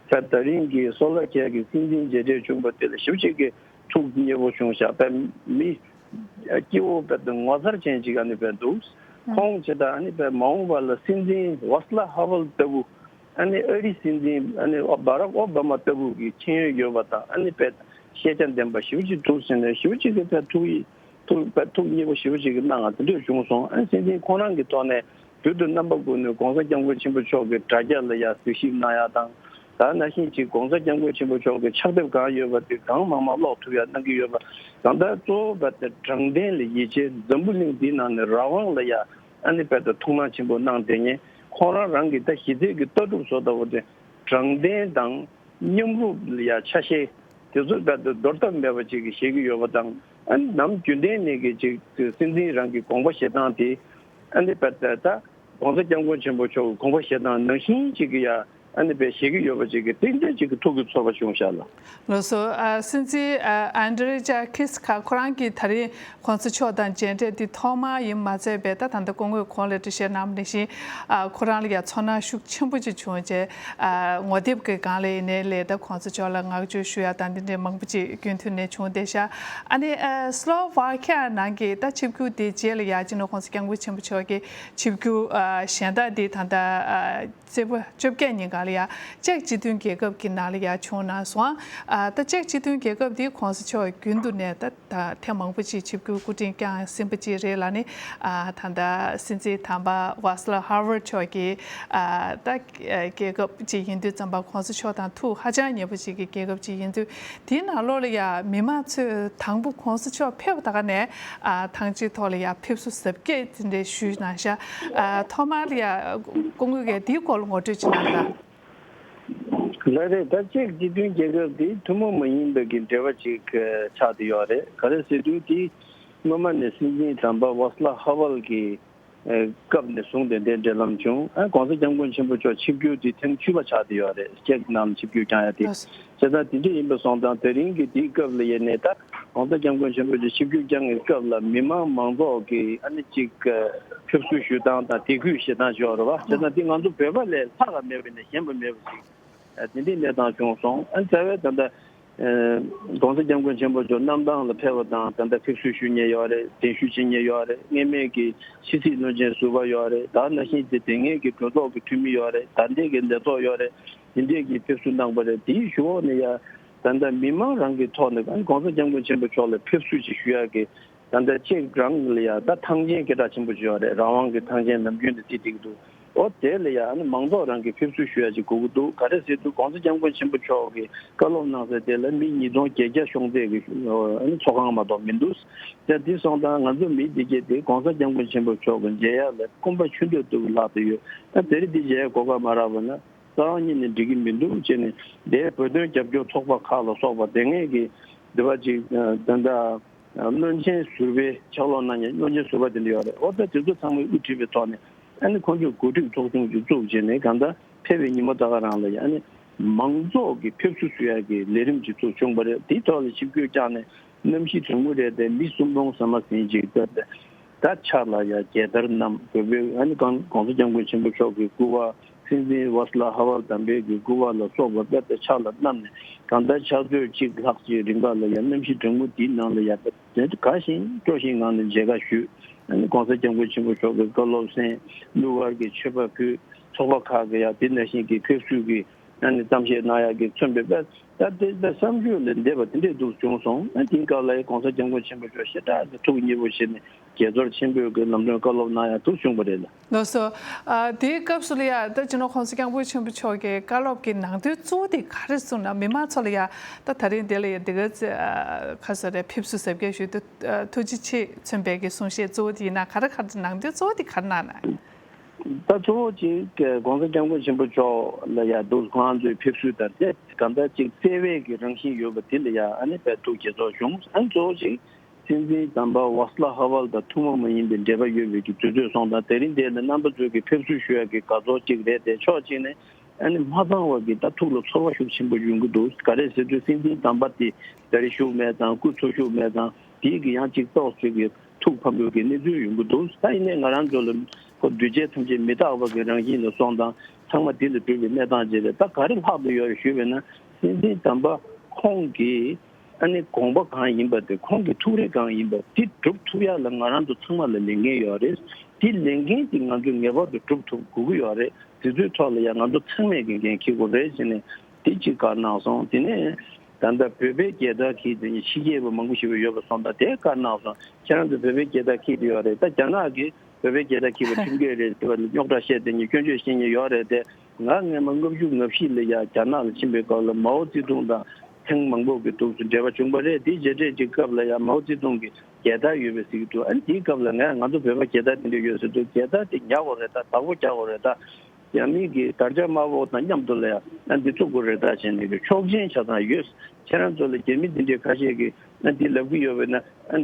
ད་ད་རིང་གི་སོ་ལ་ཁྱེད་ཀྱི་སྲིད་འཛིན་མཇལ་འཕྲད་བྱུང་བ་དེ་ལ་ཞེ་པོ་ཅིག་གི་ཐུགས་མཉེས་པོ་བྱུང་ཤག་པས་མི་སྐྱེ་བོ་དཔེ་དུ་ངོ་མཚར་ཅན་ཅིག་ཨ་ནི་དཔེ་འདུག་ཁོང་ཆེ་ད་ཨ་ནི་དཔེ་མ་འོངས་པ་ལ་སྲིད་འཛིན་ཝཱ་སི་ལ་ཧ་ཝལ་ལྟ་བུ། ཨ་ནི་ཨ་རིའི་སྲིད་འཛིན་ཨ་ནི་ཨོ་བྷ་རག་ཨོ་བྷ་མ་ལྟ་བུ་གི་མཁྱེན་ཡོན་ཡོད་པ་དང་། ཨ་ནི་དཔེ་ཤེས་བྱ་ལྡན་པ་ཞེ་པོ་ཅིག་འདུག་ཟེར་ནས་ཞེ་པོ་ཅིག་གི་དཔེ་ཐུགས་ཡིད་ཐུགས་དཔེ་ཐུགས་མཉེས་པོ་ཞེ་པོ་ཅིག་གི་གནང་ང་དེ་འདྲ་བྱུང་སོང་། ཨ་ནི་སྲིད་འཛིན་ཁོང་རང་གི་ཐོག་ནས་བོད་དུ་རྣམ་པ་ཀུན་ནས་༸གོང་ས་༸སྐྱབས་མགོན་ཆེན་པོ་མཆོག་གི་དྲ་རྒྱ་ལ་ཡང་གཟིགས་ཞིབ་གནང་ཡ་དང་། ད་ནང་བཞིན་ཅིག་༸གོང་ས་༸སྐྱབས་མགོན་ཆེན་པོ་མཆོག་གི་ཕྱག་དེབ་གང་ཡོད་པ་དེ་གང་མང་མང་ཀློག་ཐུབ་ཡ་གནང་གི་ཡོད་པ་དང་། ད་གཙོ་བོ་བ་དེ་དྲང་བདེན་ལ་ཡིད་ཆེས། འཛམ་བུ་གླིང་འདིའི་ནང་ནས་རང་དབང་ལ་ཡ་ཨ་ནི་དཔེ་ད་ཐུགས་སྣང་ཆེན་པོ་གནང་བསྡད་མཁན། ཁོང་རང་རང་གི་ད་གཞི་རྩའི་གི་ལྟ་གྲུབ་བཟོ་ལྟ་བུ་དེ་དྲང་བདེན་དང་མཉམ་རུབ་ལ་ཡ་ཆ་ཤས་དེ་ཚོ་དཔེ་ད་འདོར་ཐབས་མེད་པ་ཅིག་གི་བཞེས་ཀྱི་ཡོད་པ་དང་། ཨ་ནི་ནམ་རྒྱུན་ལྡན་ནས་གི་ཅིག་སྲིད་འཛིན་རང་གི་དགོངས་པ་བཞེས་སྟངས་དེ་ཨ་ནི་དཔེ་ད་ད་༸གོང་ས་༸སྐྱབས་མགོན་ཆེན་པོ་མཆོག་གི་དགོངས་པ་བཞེས་སྟངས་ནང་བཞིན་ཅིག་གི་ཡ་ཨ་ནི་དཔེ་བཞེས་ཀྱི་ཡོད་པ་ཅིག་གི་ཏན་ཏན་ཅིག་གི་ཐུགས་ཀྱི་ཚོར་བ་བྱུང་ཤག་ལ། ལགས་སོ། ཨ་སྲིད་འཛིན་ཨ་ཨན་ཌྲེ་ཇཱ་ཁིས་ཁ་ཁོ་རང་གིས་ད་རིང་༸གོང་ས་མཆོག་དང་མཇལ་འཕྲད་འདི་ཐོག་མ་ཡིན་མ་ཚད་པའི་ད་ད་ལྟ་སྐུ་ངོས་གོང་ལ་འགྲེལ་བཤད་གནང་བ་ནང་བཞིན་ཨ་ཁོ་རང་ལ་ཡ་ཚོར་སྣང་ཤུགས་ཆེན་པོ་ཅིག་བྱུང་རྗེས་ཨ་ངོ་དེབ་ཀྱི་སྒང་ལ་ཡིན་ནའི་ལས་ད་༸གོང་ས་མཆོག་ལ་བསྔགས་བརྗོད་ཞུ་ཡ་དང་འདི་འདྲའི་མང་པོ་ཅིག་རྒྱུན་མཐུད་ནས་བྱུང་བསྡད་ཤག་ཨ་ནི་ཨ་སི་ལོ་ཝ་ཁི་ཡ་ནང་གི་ད་ཆིབས་བསྒྱུར་དེའི་རྗེས་ལ་ཡ་སྤྱི་ནོར་༸གོང་ས་༸སྐྱབས་མགོན་ཆེན་པོ་མཆོག་གི་ཆིབས་བསྒྱུར་ཨ་གཞན་དག་འདི་ད་ལྟ་ཨ་ཚེས་པ་བཅོ་བརྒྱད་ཉིན་གང་ལ་ཡ་ཅེཀ་སྤྱི་མཐུན་རྒྱལ་ཁབ་ཀྱི་ནང་ལ་ཡ་བྱུང་གནང་སོང་། ཨ་ད་ཅེཀ་སྤྱི་མཐུན་རྒྱལ་ཁབ་འདི་༸གོང་ས་མཆོག་རྒྱུན་དུ་ནས་ད་ད་ཐེངས་མང་པོ་ཅིག་ཆིབས་བསྒྱུར་སྐུ་དྲིན་བསྐྱངས་ཟིན་པ་ཅིག་རེད་ལ་ནི། ཨ་ད་ལྟ་སྲིད་འཛིན་དམ་པ་ཝཱ་སི་ལ་ཧ་ཝར་མཆོག་གིས་ཨ་ད་རྒྱལ་ཁབ་ཅིག་ཡིན་དུས་ཙམ་པ་༸གོང་ས་མཆོག་དང་ཐུགས་ཧ་ཅང་མཉེས་པོ་ཅིག་གི་རྒྱལ་ཁབ་ཅིག་ཡིན་དུས། དེའི་ནང་ལོགས་ལ་ཡ་མི་མང་ཚོས་དང་པོ་༸གོང་ས་མཆོག་ཕེབས་པ་ད་ག་ནས་ཨ་ཐང་ཆེན་ཐོག་ལ་ཡ་ཕེབས་བསུ་གཟབ་རྒྱས་དེ་འདྲ་ཞུས་གནང་ཤག་ཨ་ཐོག་མར་ལ་ཡ་སྐུ་ངོས་ཀྱིས་དེའི་སྐོར་ལ་ངོ་སྤྲོད་ཅིག་གནང་དང་། ལགས་རེད། ད་ཅེཀ་སྤྱི་མཐུན་རྒྱལ་ཁབ་དེ་ཐུན་མོང་མ་ཡིན་པའི་གི་འབྲེལ་བ་ཅིག་ཆགས་བསྡད་ཡོད་རེད། ག་རེ་ཟེར་དུས་དེ་སྔོན་མ་ནས་སྲིད་འཛིན་དམ་པ་ཝཱ་སི་ལ་ཧ་ཝལ་གྱི་ཨ་སྐབས་ནས་བཟུང་སྟེ་འདི་འབྲེལ་ལམ་བྱུང་། ཨ་༸གོང་ས་༸སྐྱབས་མགོན་ཆེན་པོ་མཆོག་ཆིབས་བསྒྱུར་དེ་ཐེངས་བཅུ་པ་ཆགས་བསྡད་ཡོད་རེད། ཅེཀ་ནང་ལ་ཆིབས་བསྒྱུར་བསྐྱངས་ཡ་དེ། ལགས་སོ། བྱས་ཙང་དེ་འདྲ་ཡིན་པ་སོང་ཙང་དེ་རིང་གི་དེའི་སྐབས་ལ་ཡིན་ནའི་ད་༸གོང་ས་༸སྐྱབས་མགོན་ཆེན་པོ་མཆོག་ཆིབས་བསྒྱུར་བསྐྱངས་ཀྱི་སྐབས་ལ་མི་མང་མང་ཚོགས་ཀྱིས་ཨ་ནི་ཅིག་ཨ་ཕེབས་བསུ་ཞུ་སྟངས་དང་དད་གུས་བྱེད་སྟངས་ཞིག་ཡོད་རེད་བ། བྱས་ཙང་དེ་ང་ཚོ་བོད་པ་ལས་ལྷག་ག་མེད་པ་ནས་ཞན་པ་མེད་པ་ཅིག་ཨ་དེ་འདྲའི་གནས་སྟངས་བྱུང་སོང་། ཨ་རྩ་བའི་ད་ལྟ་༸གོང་ས་༸སྐྱབས་མགོན་ཆེན་པོ་མཆོག་གནམ་ཐང་ལ་ཕེབས་པ་དང་ད་ལྟ་ཕེབས་བསུ་ཞུ་མཁན་ཡོད་རེད། གདན་ཞུ་བྱེད་མཁན་ཡོད་རེད། སྔོན་མའི་གི་ཕྱི་སྲིད་བློན་ཆེན་ཟུར་པ་ཡོད་རེད། ད་ནང་བཞིན་དེ་དེ་སྔའི་གི་གྲོས་ཚོགས་ཀྱི་འཐུས་མི་ཡོད་རེད། ད་ལྟའི་གི་ལས་ཚོགས་ཡོད་རེད། དེ་འདྲས་ཀྱི་ཕེབས་བསུ་གནང་པ་རེད། དེའི་གཞུག་ནས་ཡ་ད་ལྟ་མི་མང་རང་གི་ཐོག་ནས་༸གོང་ས་༸སྐྱབས་མགོན་ཆེན་པོ་མཆོག་ལ་ཕེབས་བསུ་ཅིག་ཞུ་ཡག་གི་ད་ལྟ་ཅེཀ་རང་ལ་ཡ་ད་ཐང་ཆེན་སྐད་གྲགས་ཆེན་པོ་ཅིག་ཡོད་རེད། རང་དབང་གི་ཐང་ཆེན་ནམ་རྒྱུན་དུ་བརྩི་བསྡད་ཀྱི་འདུག་འོ་དེ་ལ་ཡང་ཨ་ནི་མང་ཚོགས་རང་གིས་ཕེབས་བསུ་ཞུ་ཡ་ཅིག་དགོས་ཀྱི་འདུག་ག་རེ་ཟེར་དུས་༸གོང་ས་༸སྐྱབས་མགོན་ཆེན་པོ་མཆོག་གིས་བཀའ་སློབ་གནང་ས་དེ་ལ་མི་ཉིས་སྟོང་བརྒྱད་བརྒྱ་ཤོང་ཚད་ཀྱི་ཨ་ནི་ཚོགས་ཁང་མ་གཏོགས་མི་འདུག་ད་དེ་སོང་ཙང་ང་ཚོ་མི་འདི་གས་དེ་༸གོང་ས་༸སྐྱབས་མགོན་ཆེན་པོ་མཆོག་གི་མཇལ་ཡ་ལ་སྐོམ་པ་ཆུ་འདོད་དུ་ལྷག་ཏུ་ཡོད། ད་དེ་རིང་འདི་མཇལ་ཡ་གོ་སྐབས་མ་རག་པ་ན་རྩ་བ་ཉིད་ནས་འགྲིག་གི་མི་འདུག་ཅེས་ནས་དེའི་བོད་དོན་རྒྱབ་སྐྱོར་ཚོགས་པ་ཁག་ལ་སོགས་པ་དེ་སྔའི་གི་འདི་བ་ཅིག་ད་ལྟ་བློན་ཆེན་ཟུར་པའི་ཕྱག་ལོག་གནང་མཁན་བློན་ཆེན་ཟུར་པ་དེ་འདྲ་ཡོད་རེད། འོ་ད་དེ་ཚོ་ཚང་མས་དབུ་ཁྲིད་པའི་ཐོག་ནས་ཨ་ནི་ཁོང་ཚོས་གོ་སྒྲིག་ཚོགས་ཆུང་ཅིག་བཙུགས་བྱས་ནས་གང་ལྟར་ཕེབས་པའི་ཉིན་མོ་ད་ག་རང་ལ་ཡང་ཨ་ནི་མང་ཚོགས་ཀྱི་ཕེབས་བསུ་ཞུ་ཡག་གི་ལས་རིམ་ཅིག་ཚུགས་བྱུང་བ་རེད། དེའི་ཐོག་ལ་ཆིབས་བསྒྱུར་བསྐྱངས་ནས་གནམ་གཤིས་གྲང་མོ་རེད་དེ་མི་སུམ་སྟོང་ཟ་མ་ཟིན་ཅིག་བསྡད་དེ། ད་ཕྱག་ལ་ཡ་རྒྱལ་དར་བསྣམས་བོད་པའི་ཨ་ནི་གང་༸གོང་ས་༸སྐྱབས་མགོན་ཆེན་པོ་མཆོག་གི་སྐུ་པར་སྲིད་འཛིན་ཝཱ་སི་ལ་ཧ་ཝལ་དམ་པའི་གི་སྐུ་པར་ལ་སོགས་པ་དཔེ་དེ་ཕྱག་ལ་བསྣམས་ནས་གང་ལྟར་ཕྱག་ཚོད་གཅིག་ལྷག་ཅིག་རིང་ག་ལ་ཡ་གནམ་གཤིས་གྲང་མོ་འདིའི་ནང་ལ་ཡ་དཔེ་དེ་དགའ་ཞིང་སྤྲོ་ཞིང་ངང་ནས་མཇལ་ཁ་ཞུས། ཨ་ནི་༸གོང་ས་༸སྐྱབས་མགོན་ཆེན་པོ་མཆོག་གི་བཀའ་སློབ་གསན། གླུ་གར་གྱི་མཆོད་པ་ཕུལ། ཚོགས་པ་ཁག་གི་ཡ་དེ་ནང་བཞིན་གྱི་ཕེབས་བསུ་གི་ཨ་ནི་གཏམ་བཤད་གནང་ཡག་གི་མཚོན་པའི་དཔེ་ད་དེ་ད་བསམ་ཤུགས་ལས་འདས་པ་དེ་འདྲས་འདུག་བྱུང་སོང་། ཨ་དེའི་སྐབས་ལ་༸གོང་ས་༸སྐྱབས་མགོན་ཆེན་པོ་མཆོག་ཞེ་དྲག་གི་ཐུགས་མཉེས་པོ་བྱས་ནས་དགྱེས་ཚོར་ཆེན་པོས་ཀྱི་ལམ་སྟོན་བཀའ་སློབ་གནང་ཡག་འདུག་བྱུང་བ་རེད་ལ། ལགས་སོ། ཨ་དེའི་སྐབས་སུ་ལ་ཡ་ད་སྤྱི་ནོར་༸གོང་ས་༸སྐྱབས་མགོན་ཆེན་པོ་མཆོག་གི་བཀའ་སློབ་ཀྱི་ནང་དོན་གཙོ་བོ་དེ་ག་རེ་གསུངས་ན་མི་མང་ཚོ་ལ་ཡ་ད་ད་རིང་དེ་ལ་ཡ་འདི་ག་ཚོད་ཨ་ག་ཟེར་རེད་ཕེབས་བསུ་གཟབ་རྒྱས་ཞུས་ཏེ་ཨ་ཐུགས་རྗེ་ཆེ་མཚོན་པའི་གི་གསུང་བཤད་གཙོ་བོ་དེ་ཡིན་ན་ག་རེ་ག་རེ་ནང་དོན་གཙོ་བོ་དེ་ག་རེ་གནང་ན། ད་གཙོ་བོ་གཅིག་༸གོང་ས་༸སྐྱབས་མགོན་ཆེན་པོ་མཆོག་ལ་ཡ་འདུག་ཁོང་ཚོའི་ཕེབས་བསུ་དང་དེ་གང་ལྟར་གཅིག་བརྩེ་བའི་གི་རང་བཞིན་ཡོད་པ་དེ་ལ་ཡ་ཨ་ནི་དཔེ་ཐུགས་དགྱེས་ཚོར་བྱུང་། ཨ་ནི་གཙོ་བོ་གཅིག་སྲིད་འཛིན་དམ་པ་ཝཱ་སི་ལ་ཧ་ཝལ་དང་ཐུན་མོང་མ་ཡིན་པའི་འབྲེལ་བ་ཡོད་པའི་གི་དུས་ཚོད་སོང་དང་དེ་རིང་དེ་ལ་རྣམ་པ་ཚོས་ཀྱི་ཕེབས་བསུ་ཞུ་ཡ་གི་དགའ་ཚོར་གཅིག་རེད་དེ། ཕྱོགས་གཅིག་ནས་ཨ་ནི་མ་ཚང་བ་གི་ད་ཐུགས་ལ་ཚོར་བ་ཤུགས་ཆེན་པོ་ཡོང་གི་འདུག་ག་རེ་ཟེར་དུས་སྲིད་འཛིན་དམ་པ་དེ་ད་རེས་བཞུགས་མེད་ཙང་སྐུ་འཚོ་བཞུགས་མེད་ཙང་དེའི་གི་ཡང་གཅིག་ཏོག་ཙམ་གི་ཐུགས་ཕམ་པོའི་གི་གནས་ཚུལ་ཡོང་གི་འདུག་ད་ཡིན་ནའི་ང་རང་ཚོ་ལ་ཁོ་འདུས་བྱས་ཐམས་ཅད་མི་རྟག་པ་གི་རང་བཞིན་ལ་སོང་དང་ཚང་མ་དེ་ལ་གྲུབ་པའི་གནས་སྟངས་ཅིག་རེད། ད་ག་རེ་ལྷག་ཏུ་ཡོད་རེད་ཞུས་པས་ན་སྲིད་འཛིན་དམ་པ་ཁོང་གི་ཨ་ནི་དགོངས་པ་གང་ཡིན་པ་དེ་ཁོང་གི་ཐུགས་རེ་གང་ཡིན་པ་དེ་སྒྲུབ་ཐུབ་ཡ་ལ་ང་རང་ཚོ་ཚང་མ་ལ་ལས་འགན་ཡོད་རེད། དེ་ལས་འགན་དེ་ང་ཚོས་ངེས་པར་དུ་སྒྲུབ་ཐུབ་དགོས་ཀྱི་ཡོད་རེད། དེ་ཚོའི་ཐོག་ལ་ཡང་ང་ཚོ་ཚང་མས་འགན་འཁྱེར་དགོས་རེད་ཟེར་ནས་དེ་གཅིག་བཀའ་གནང་སོང་། དེ་ནས་ད་ལྟ་བོད་པའི་རྒྱལ་དར་འཁྱེར་དེ་ནི་ཕྱི་རྒྱལ་བ་མང་པོ་ཞིག་ཡོད་པ་སོང་ད་དེ་བཀའ་གནང་སོང་། ཁྱེད་རང་ཚོ་བོད་པའི་རྒྱལ་དར་འཁྱེར་དེ་ཡོད་རེད། ད་རྒྱ་ནག་གིས་བོད་པའི་རྒྱལ་དར་འཁྱེར་བ་ཁྲིམས་འགལ་རེད་ཟེར་བ་ལ་རྙོག་དྲ་བཤད་དེ་ནི་སྐྱོན་བརྗོད་བཤད་མཁན་ཡོད་རེད་དེ། ང་སྔོན་མ་ལྔ་བཅུ་ང་བཞི་ལ་ཡ་རྒྱ་ནག་ལ་ཕྱིན་པའི་སྐབས་ལ་མའོ་ཙེ་ཏུང་དང་ཐེངས་མང་པོ་གི་ཐོག་ཏུ་འབྲེལ་བ་བྱུང་བ་རེད། དེའི་རྗེས་འབྲས་ཀྱི་སྐབས་ལ་ཡ་མའོ་ཙེ་ཏུང་གི་རྒྱལ་དར་ཡོད་པའི་ཟེར་གྱི་འདུག་ཨ་ནི་དེའི་སྐབས་ལ་ངས་ང་ཚོ་བོད་པ་རྒྱལ་དར་དེ་འདྲ་ཡོད་ཟེར་དུས་རྒྱལ་དར་དེ་ཉར་དགོས་རེད། ད་བདག་པོ་རྒྱག་དགོས་རེད། ད་རྒྱ་མི་གི་དར་ལྕོག་དམར་པོ་དང་མཉམ་དུ་ལ་ཡ་ཨ་འདི་བཙུགས་དགོས་རེད། ད་བྱས་ནས་གི་ཆོག་མཆན་ཆ་ཚང་ཡོད། ཁྱེད་རང་ཚོ་ལ་རྒྱ་མི་འདི་འདྲའི་ཁ་ཤས་ཀྱིས་ཨ་འདི་ལབ་གི་ཡོད་པས་ན་ཨ་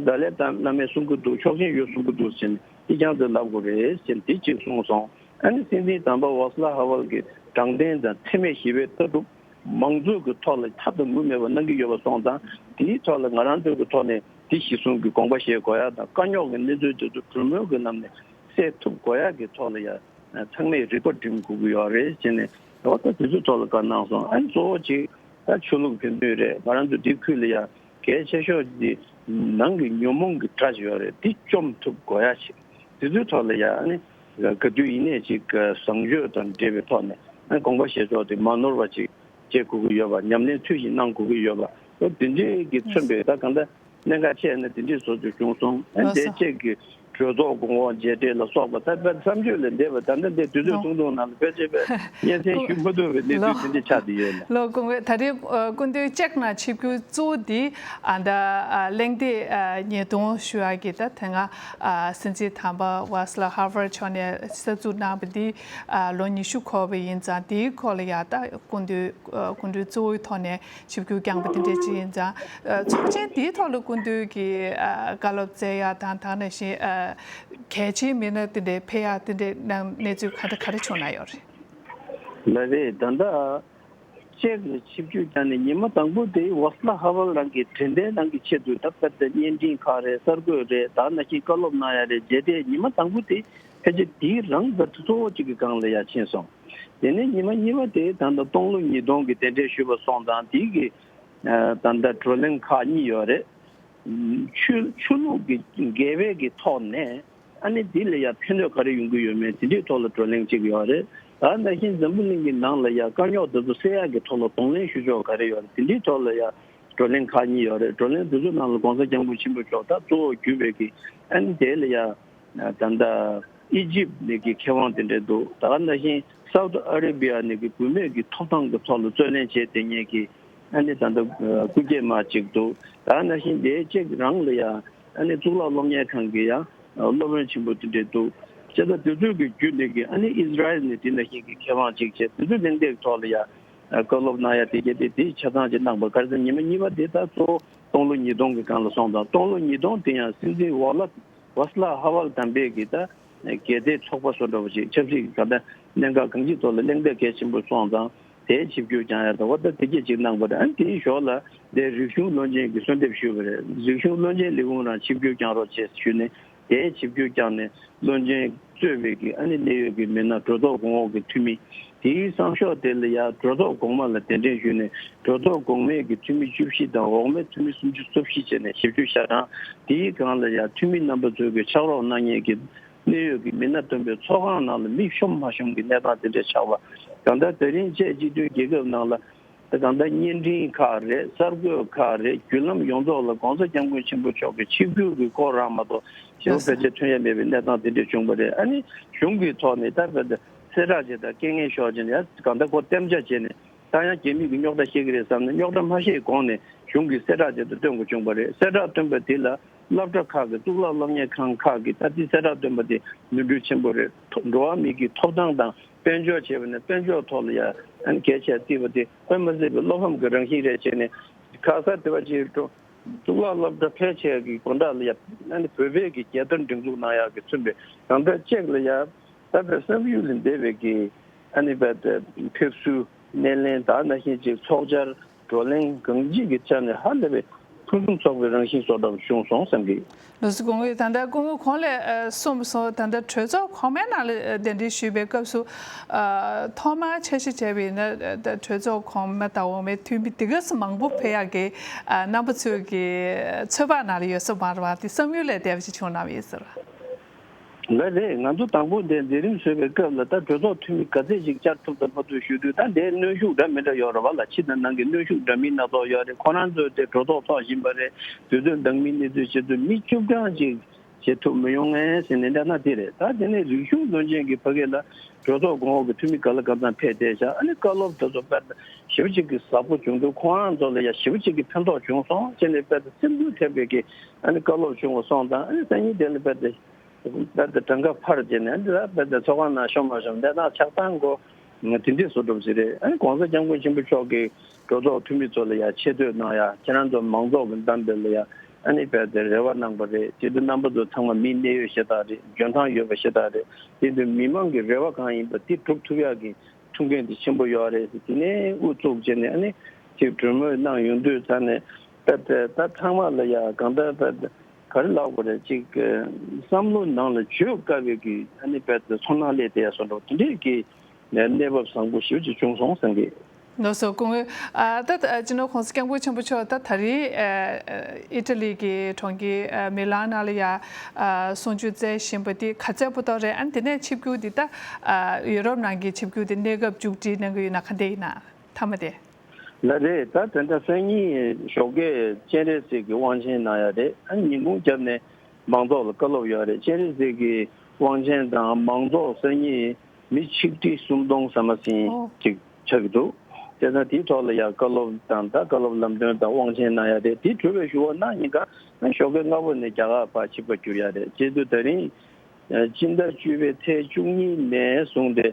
ཏཱ་ལའི་བླ་མས་གསུང་གི་འདུག་ཆོག་མཆན་ཡོད་གསུང་གི་འདུག་ཟེར་ནས་འདི་རྐྱང་ཚོས་ལབ་དགོས་རེད་ཟེར་འདི་གཅིག་གསུངས་སོང་། ཨ་ནི་སྲིད་འཛིན་དམ་པ་ཝཱ་སི་ལ་ཧ་ཝལ་གྱི་དྲང་བདེན་དང་འཚེ་མེད་ཞི་བའི་ལྟ་གྲུབ་མང་གཙོའི་གི་ཐོག་ལ་ཐབས་དང་དངུལ་མེད་པ་གནང་གི་ཡོད་པ་སོང་ཙང་དེའི་ཐོག་ལ་ང་རང་ཚོའི་གི་ཐོག་ནས་དེ་གཞི་བཟུང་གི་དགོངས་པ་བཞེས་དགོས་ཡ་དང་དཀའ་རྙོག་གི་གནས་ཚུལ་དེ་ཚོ་གྲོས་མོལ་གི་ལམ་ནས་སེལ་ཐུབ་དགོས་ཡ་གི་ཐོག་ལ་ཡ་ཚང་མས་རིག་པ་སྒྲིམ་དགོས་ཀྱི་ཡོད་རེད་ཅེས་ནས་འོ་ད་དེ་ཚོའི་ཐོག་ལ་བཀའ་གནང་སོང་། ཨ་ནི་གཙོ་བོ་གཅིག་ད་ཆོས་ལུགས་ཕན་ཚུན་རེད། ང་རང་ཚོ་འདི་ཁུལ་ལ་ཡ་གལ་ཆེ་ཤོས་འདི་ནང་གི་ཉོན་མོངས་ཀྱི་དགྲ་ཅིག་ཡོད་རེད། འདི་བཅོམ་ཐུབ་དགོས་ཡ་ཞིག་དེ་ཚོའི་ཐོག་ལ་ཡ་ཨ་ནི་ག་དུས་ཡིན་ནའི་ཅིག་བཟང་སྤྱོད་དང་འབྲེལ་བའི་ཐོག་ནས་ཨ་ནི་དགོངས་པ་བཞེས་ཕྱོགས་དེ་མ་ནོར་བ་ཅིག་བྱེད་དགོས་ཀྱི་ཡོད་པ། ཉམས་ལེན་ཚུལ་བཞིན་གནང་དགོས་ཀྱི་ཡོད་པ། འོ་དེ་འདྲའི་གི་མཚོན་པའི་ད་གང་ལྟར་གནད་འགག་ཆེ་ན་དེ་འདྲའི་བཟོ་རྒྱུ་བྱུང་སོང་། ཨ་ནི་དེ་བཅས་ཀྱི་གྲོས་ཚོགས་གོང་འོག་མཇལ་འཕྲད་ལ་སོགས་པ་ད་དཔེ་བསམ་བརྗོད་ལས་འདས་པ་ད་ལྟ་འདི་དུས་ཚོད་ཐུང་ཐུང་ནང་ལ་ཕལ་ཆེར་དཔེ་སྙན་སེང་ཞུ་མ་ཐུབ་པའི་གནས་ཚུལ་དེ་འདྲ་ཆགས་བསྡད་ཡོད་ལ། ལོ་སྐུ་ངོ་ད་རེས་ཨ་སྐུ་མདུན་ཅེག་ནང་ཆིབས་བསྒྱུར་གཙོ་བོ་འདི་ཨ་ད་ཨ་གླེང་སྟེགས་ཨ་ཉིས་སྟོང་ཞུ་ཡག་གི་ད་དེ་སྔ་ཨ་སྲིད་འཛིན་དམ་པ་ཝཱ་སི་ལ་ཧར་ཝར་མཆོག་ནས་གསར་འཛུགས་གནང་བ་འདི་ཨ་ལོ་ཉི་ཤུ་འཁོར་བ་ཡིན་ཙང་དེའི་སྐོར་ལ་ཡ་ད་སྐུ་མདུན་ཨ་སྐུ་མགྲོན་གཙོ་བོའི་ཐོག་ནས་ཆིབས་བསྒྱུར་བསྐྱངས་པ་དེ་འདྲ་ཅིག་ཡིན་ཙང་། ཨ་ཚོགས་ཆེན་དེའི་ཐོག་ལ་སྐུ་མདུན་གྱིས་ཨ་བཀའ་སློབ་སྩལ་ཡག་དང་དེ་ནང་བཞིན་ཨ་གལ་ཆེའི་མི་སྣ་དེ་འདྲ་ཕེབས་ཡག་དེ་འདྲའི་ནང་གནས་ཚུལ་ག་འདྲ་ག་རེ་བྱུང་གནང་ཡོད་རེད། ལགས་རེད། ད་ལྟ་ཅེག་ལ་ཆིབས་བསྒྱུར་བསྐྱངས་ནས་ཉི་མ་དང་པོ་དེ་ཝཱ་སི་ལ་ཧ་ཝལ་རང་གི་དྲན་རྟེན་རང་གི་ཆེད་དུ་ད་ལྟ་བརྙན་འཕྲིན་ཁག་རེད། གསར་འགོད་རེད། ད་ནང་བཞིན་བཀའ་སློབ་གནང་ཡག་རེད། མཇལ་འཕྲད་ཉི་མ་དང་པོ་དེ་ཕལ་ཆེར་དེའི་རང་གི་གཙོ་བོ་གཅིག་གི་སྒང་ལ་ཡ་ཕྱིན་སོང་། དེ་ནས་ཉི་མ་གཉིས་པ་དེ་ད་ལྟ་སྟོང་ལོ་ཉིས་སྟོང་གི་རྟེན་འབྲེལ་ཞུས་པ་སོང་ཙང་དེའི་གི་ད་ལྟ་བགྲོ་གླེང་ཁག་གཉིས་ཡོད་རེད། ཆོས་ཆོས་ལུགས་ཀྱི་འགལ་བའི་གི་ཐོག་ནས་ཨ་ནི་འདི་ལ་ཡ་ཕན་ཐོགས་ག་རེ་ཡོང་གི་ཡོད་མེད་དེ་འདྲའི་ཐོག་ལ་བགྲོ་གླེང་བྱེད་ཀྱི་ཡོད་རེད། ད་ནང་བཞིན་འཛམ་བུ་གླིང་གི་ནང་ལ་ཡ་དཀའ་རྙོག་དེ་ཚོ་སེལ་ཡག་གི་ཐོག་ལ་གདོང་ལེན་ཞུ་ཕྱོགས་ག་རེ་ཡོད་རེད། དེ་འདྲའི་ཐོག་ལ་ཡ་བགྲོ་གླེང་ཁག་གཉིས་ཡོད་རེད། བགྲོ་གླེང་དེ་ཚོ་ནང་ལ་༸གོང་ས་༸སྐྱབས་མགོན་ཆེན་པོ་མཆོག་ད་གཙོ་བོ་གྱུར་པའི་གི་ཨ་ནི་དེ་ལ་ཡ་ད་ལྟ་ ཨི་ཇིབ་ནས་ཀྱི་མཁས་དབང་དེ་འདྲས་འདུག་ད་ག་ནང་བཞིན་སའུ་ཏི་ཨ་རེ་བི་ཡ་ནས་ཀྱི་བུད་མེད་ཀྱི་ཐོབ་ཐང་གི་ཐོག་ལ་རྩོད་ལེན་བྱས་དེ་ཉིད་ཀྱི་ཨ་ནི་ད་ལྟ་སྐུ་སྐྱེས་མ་གཅིག་འདུག་ད་ག་ནང་བཞིན་དེའི་གཅིག་རང་ལ་ཡང་ཨ་ནི་གཙུག་ལག་སློབ་གཉེར་ཁང་གི་ཡང་སློབ་དཔོན་ཆེན་པོ་དེ་འདྲས་འདུག་བྱས་ཙང་དེ་ཚོའི་གི་བརྒྱུད་ནས་ཀྱི་ཨ་ནི་ཨིས་ར་ཨེལ་ནས་དེ་ནང་བཞིན་གྱི་མཁས་དབང་གཅིག་བྱས། དེ་ཚོའི་གླེང་སྟེགས་ཐོག་ལ་ཡང་བཀའ་སློབ་གནང་ཡ་དེ་གྱད་དེ་དེའི་ཆ་ཚང་ཅིག་གནང་བ། ག་རེ་ཟེར་ན་ཉི་མ་གཉིས་པ་དེ་ད་གཙོ་བོ་སྟོང་ལོ་ཉིས་སྟོང་གི་སྒང་ལ་སོང་ཙང་། སྟོང་ལོ་ཉིས་སྟོང་དེ་ཡང་སྲིད་འཛིན་ཝ་ལ་ཝཱ་སི་ལ་ཧ་ཝལ་དམ་པས་ཀྱིས་ད་རྒྱལ་སྡེའི་ཚོགས་པ་བཟོ་འདྲ་བོ་ཞིག་ཆབ་སྲིད་ཀྱི་ག་ད་གནད་འགག་གང་ཅིའི་ཐོག་ལ་གླེང་སྟེགས་གལ་ཆེན་པོ་སོང་ཙང་དེའི་ཆིབས་བསྒྱུར་བསྐྱངས་ཡ་དང་། འོ་ད་དེ་སྐད་ཅིག་གནང་བ་རེད། ཨ་ནི་དེའི་ཞོར་ལ་དེ་རིག་གཞུང་བློན་ཆེན་གྱི་གསོལ་འདེབས་ཞུས་པ་རེད། རིག་གཞུང་བློན་ཆེན་ལས་ཁུངས་རང་ཆིབས་བསྒྱུར་བསྐྱངས་རོགས་བྱེད་ཞུས་ནས་དེའི་ཆིབས་བསྒྱུར་བསྐྱངས་ནས། བློན་ཆེན་གཙོས་པའི་གི་ཨ་ནི་གནད་ཡོད་ཀྱི་མི་སྣ་གྲོས་ཚོགས་གོང་འོག་གི་འཐུས་མི། དེའི་སང་ཞོགས་དེ་ལ་ཡང་གྲོས་ཚོགས་གོང་མ་ལ་གདན་འདྲེན་ཞུས་ནས། གྲོས་ཚོགས་གོང་མའི་གི་འཐུས་མི་བཅུ་བཞི་དང་འོག་མའི་འཐུས་མི་སུམ་ཅུ་སོ་བཞི་བྱས་ནས་བཞི་བཅུ་ཞེ་གྲངས། དེའི་སྒང་ལ་ཡང་འཐུས་མི་རྣམ་པ་ཚོའི་གི་ཕྱག་རོགས་གནང་མཁན་གྱི་གནད་ཡོད་ཀྱི་མི་སྣ་འདུས་པའི་ཚོགས་ཁང་ནང་ལ་མི་ཤོང་མ་ཤོང་གི་གནས་སྟངས་དེ་འདྲ་ཆགས་པ། གང་ལྟར་དེ་རིང་བཅས་སྤྱི་མཐུན་རྒྱལ་ཁབ་ནང་ལ། ད་གང་ལྟར་བརྙན་འཕྲིན་ཁག་རེད། གསར་འགོད་ཁག་རེད། བརྒྱུད་ལམ་ཡོངས་རྫོགས་ལ་༸གོང་ས་༸སྐྱབས་མགོན་ཆེན་པོ་མཆོག་གི་ཆིབས་བསྒྱུར་གྱི་སྐོར་རང་མ་གཏོགས་ཞེ་པོ་ཕལ་ཆེར་ཐོན་ཡ་མེད་པའི་གནས་སྟངས་དེ་འདྲ་བྱུང་བ་རེད། ཨ་ནི་གཞུང་གི་ཐོག་ནས་ད་བར་དུ་གསལ་བསྒྲགས་བྱས་དང་སྐད་ངན་ཤོར་བྱས་ནས་ཡ་གང་ལྟར་ཁོ་གཏན་འཇགས་བྱས་ནས་ད་ཡང་རྒྱ་མི་གི་རྙོག་དྲ་བཤད་ཀྱི་རེད་བསམ་ནས་རྙོག་དྲ་མ་བཤད་གོང་ནས་གཞུང་གིས་གསལ་བསྒྲགས་བྱས་དང་བཏོན་དགོས་བྱུང་བ་རེད། གསལ་བསྒྲགས་བཏོན་པ་དེ་ལ་སློབ་གྲྭ་ཁག་གི་གཙུག་ལག་སློབ་གཉེར་ཁང་ཁག་གིས་ད་ལྟའི་གསལ་བསྒྲགས་བཏོན་པ་དེ་ནོར་འཁྲུལ་ཆེན་པོ་རེད། འགྲོ་བ་མི་གི་ཐོབ་ཐང་དང་དཔལ་འབྱོར་བྱས་པ་ནས་དཔལ་འབྱོར་ཐོག་ལ་ཡ་ཨ་ནི་གལ་ཆེ་བརྩིས་པ་དེ་དཔེ་མ་སྲིད་པའི་བློ་ཕམ་གྱི་རང་བཞིན་རེད་བྱས་ནས། ཁ་ས་དེ་བ་ཅིག་འགྲོ་གཙུག་ལག་སློབ་གྲྭ་ཕལ་ཆེ་གི་དགོན་བདག་ལ་ཡ་ཨ་ནི་བོད་པའི་གི་རྒྱལ་དར་སྒྲེང་འཛུགས་གནང་ཡག་གི་མཚོན་པའི་གང་ལྟར་ཅིག་ལ་ཡ་ད་བོད་བསམ་ཡུལ་ལས་འདས་པའི་གི་ཨ་ནི་བོད་དེ་ཕེབས་བསུ་སྣེ་ལེན་དང་ནང་བཞིན་ཅིག་ཚོགས་བཅར་བགྲོ་གླེང་གང་ཅིའི་ཆ་ནས་ཧ་ལས་པའི་ཕུན་སུམ་ཚོགས་པའི་རང་བཞིན་བཟོ་འདྲ་བྱུང་སོང་བསམ་གི། ལགས་སོ། སྐུ་ངོ་ད་ལྟ་སྐུ་ངོ་གོང་ལ་ཨ་གསུངས་སོང་། ད་ལྟ་གྲོས་ཚོགས་གོང་མའི་ནང་ལ་ཨ་གདན་འདྲེན་ཞུས་པའི་སྐབས་སུ་ཨ་ཐོག་མར་འཆར་གཞི་བྱས་པ་ཡིན་ན་ཨ་ད་གྲོས་ཚོགས་གོང་མ་དང་འོག་མའི་འཐུས་མི་དེ་ག་ཙམ་མང་པོ་ཕེབས་ཡག་གི་ཨ་རྣམ་པ་ཚོས་ཀྱི་ཚོད་དཔག་ནང་ལ་ཡོད་ས་མ་རེད་པ། དེ་བསམ་ཡུལ་ལས་འདས་པ་ཞིག་བྱུང་གནང་བ་ཡིན་ཟེར། ལགས་རེད། ང་ཚོ་དང་པོ་འདིར་མཛད་རིམ་བཟོས་པའི་སྐབས་ལ་ད་གྲོས་ཚོགས་འཐུས་མི་ག་ཚད་ཅིག་བཅར་ཐུབ་དང་མ་ཐུབ་ཞུ་དུས། ད་འདིར་གནོན་ཤུགས་འདྲ་མི་འདྲ་ཡོད་རེད་པ་ལ། ཕྱི་དང་ནང་གི་གནོན་ཤུགས་འདྲ་མིན་སྣ་ཚོགས་ཡོད་རེད། ཁོ་རང་ཚོས་དེ་གྲོས་ཚོགས་ཚོགས་བཞིན་པ་རེད། དུས་ཚོད་འདང་མིན་གནས་ཚུལ་བྱེད་དུས་མི་བཅུ་གྲངས་ཅིག་བྱེད་ཐུབ་མི་ཡོང་ངེས་ཟེར་ནས་འདྲ་ན་དེ་རེད། ད་དེ་ནས་རིག་གཞུང་བློན་ཆེན་གྱི་ཕ་གི་ལ་གྲོས་ཚོགས་གོང་འོག་གི་འཐུས་མི་ག་ལ་གང་འཚམ་ཕེབས་བསྡད་ཤག་ཨ་ནི་བཀའ་སློབ་དེ་ཚོ་དཔེ་ཞེ་པོ་ཅིག་གི་ཟབ་པོ་བྱུང་འདུག་ཁོ་རང་ཚོ་ལ་ཡ་ཞེ་པོ་ཅིག་གི་ཕན་ཐོགས་བྱུང་སོང་ཅེས་ནས་དཔེ་སེམས་འགུལ་ཐེབས་པའི་གི་ཨ་ནི་བཀའ་སློབ་བྱུང་བ་སོང་ཙང་། ཨ་ནི་སང་ཉིན་དེ་ལ་དཔེ་དེ་དཔེ་དེ་གྲངས་ཀ་འཕར་བྱས་ནས། ཨ་ནི་ད་དཔེ་དེ་ཚོགས་ཁང་ནང་ཤོང་མ་ཤོང་འདི་དང་ཆགས་སྡང་སྒོ་དེ་འདྲས་བཟོ་གྲུབ་ཟེར་རེད། ཨ་ནི་༸གོང་ས་༸སྐྱབས་མགོན་ཆེན་པོ་མཆོག་གིས་གྲོས་ཚོགས་འཐུས་མི་ཚོ་ལ་ཡ་ཆེ་བསྟོད་གནང་ཡ། ཁྱེད་རང་ཚོ་མང་ཚོགས་ཀྱི་འདམ་དེ་ལ་ཡ་ཨ་ནི་དཔེ་དེ་རེ་བ་གནང་པ་རེད། དེ་དུས་རྣམ་པ་ཚོ་ཚང་མ་མིའི་གནད་ཡོད་ཤ་སྟག་རེད། འཇོན་ཐང་ཡོད་པ་ཤ་སྟག་རེད། དེ་དུས་མི་མང་གི་རེ་བ་གང་ཡིན་པ་དེ་སྒྲུབ་ཐུབ་ཡག་གི་ཐུགས་འགན་དེ་ཆེན་པོ་ཡོད་རེད་ཟེར། དེ་ནས་དབུ་བཙུགས་བྱས་ནས་ཨ་ནི་ཅིག་གྲོས་མོལ་གནང་ཡོང་དུས་ཙ་ནས་ད་ད་ད་ཚང་མ་ལ་ཡ་གང་ལྟར་ད་ག་རེ་ལབ་དགོས་རེད། ཅིག་བསམ་བློ་ནང་ལ་བརྗོད་དཀའ་བའི་གི་ཨ་ནི་དཔེ་ཚོར་སྣང་སླེབས་བསྡད་ཡ་བཟོ་འདྲ་དེ་འདྲས་ཀྱི་གནས་བབ་བཟང་པོ་ཞེ་པོ་ཅིག་བྱུང་སོང་བསམ་གི། ལགས་སོ། སྐུ་ངོ། ཨ་ད་ད་སྤྱི་ནོར་༸གོང་ས་༸སྐྱབས་མགོན་ཆེན་པོ་མཆོག་ད་ད་རེས་ཨ་ཨི་ཊ་ལི་གི་གྲོང་ཁྱེར་ཨ་མི་ལན་ནང་ལ་ཡ་ཨ་གསུང་ཆོས་སྩལ་བཞིན་པ་དེ་ག་ཚོད་བར་དུ་རེད། ཨ་ནི་དེ་ནས་ཆིབས་བསྒྱུར་དེ་ད་ཨ་ཡུ་རོབ་ནང་གི་ཆིབས་བསྒྱུར་དེ་གནས་སྐབས་མཇུག་སྒྲིལ་གནང་གི་ཡོད་ན་ག་འདྲ་ཡིན་ན། མཐའ་མ་དེ། ལགས་རེད། ད་དེ་འདྲ་སང་ཉིན་ཞོགས་ཀས་སྤྱན་རས་གཟིགས་ཀྱི་དབང་ཆེན་གནང་ཡ་རེད། ཨ་ཉིན་གུང་རྒྱབ་ནས་མང་ཚོགས་ལ་བཀའ་སློབ་ཡོད་རེད། སྤྱན་རས་གཟིགས་ཀྱི་དབང་ཆེན་དང་མང་ཚོགས་སང་ཉིན་མི་ཆིག་ཁྲི་སུམ་སྟོང་ཟ་མ་ཟིན་ཅིག་ཆགས་ཀྱི་འདུག་དེ་ཙང་དེའི་ཐོག་ལ་ཡང་བཀའ་སློབ་དང་། ད་བཀའ་སློབ་ལམ་སྟོན་དང་དབང་ཆེན་གནང་ཡ་རེད། དེ་གྲུབ་པའི་གཞུག་གུ་གནངས་ཉིན་ཀ་ཞོགས་ཀས་སྔ་པོ་ནས་རྒྱ་གར་ཕར་ཆིབས་ཁ་བསྒྱུར་ཡ་རེད། བྱས་དུས་ད་རིང་སྤྱི་ཟླ་བཅུ་པའི་ཚེས་བཅུ་གཉིས་ནས་བཟུང་སྟེ་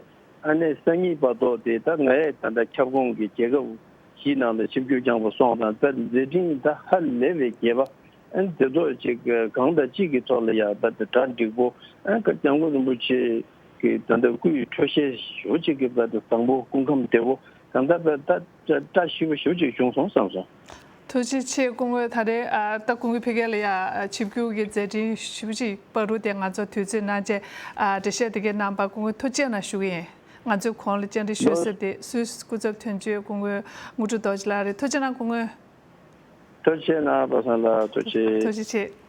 ཨ་ནི་སང་ཉིན་བར་དུ་དེ། ད་ང་ཡི་ད་ལྟ་ཁྱབ་ཁོངས་ཀྱི་རྒྱལ་ཁབ་བཞིའི་ནང་ལ་ཆིབས་བསྒྱུར་བསྐྱངས་པ་སོང་ཙང་། ད་མཛད་འཕྲིན་ད་ཧ་ལས་པའི་རྒྱས་པ། ཨ་ནི་དེ་ཚོ་ཅིག་གང་དང་ཅིག་གི་ཐོག་ལ་ཡང་ད་དེ་གྲ་འགྲིག་པོ། ཨ་ནི་སྐྱབས་མགོན་རིན་པོ་ཆེ་གི་ད་ལྟ་སྐུའི་འཕྲོད་བཞེས་ཞེ་པོ་ཅིག་གི་ད་དེ་བཟང་པོ། སྐུ་ཁམས་བདེ་པོ། གང་ལྟར་ད་ད་བཀྲ་ཤིས་པོ་ཞེ་པོ་ཅིག་བྱུང་སོང་བསམ་སོང་། ཐུགས་རྗེ་ཆེ་སྐུ་ངོ། ད་རེས་ཨ་ད་སྐུ་ངོ་ཕ་གི་ལ་ཡ་ཨ་ཆིབས་བསྒྱུར་གྱི་མཛད་འཕྲིན་ཞེ་པོ་ཅིག་བར་དུ་དེ་ང་ཚོ་དུས་ཚོད་གནང་བྱས་ཨ་འགྲེལ་བཤད་དེ་གའི་གནང་བར་སྐུ་ངོ་ཐུགས་རྗེ་གནང་ཞུ་གི་ཡིན། ང་ཚོའི་གོང་ལ་བཅར་འདྲི་ཞུ་ས་དེ་སུད་སི་སྐུ་ཚབ་དོན་གཅོད་སྐུ་ངོ་དངོས་གྲུབ་རྡོ་རྗེ་ལགས་རེད། ཐུགས་རྗེ་གནང་སྐུ་ངོ། ཐུགས་རྗེ་གནང་པ་སངས་ལགས། ཐུགས་རྗེ་ཆེ། ཐུགས་རྗེ་ཆེ།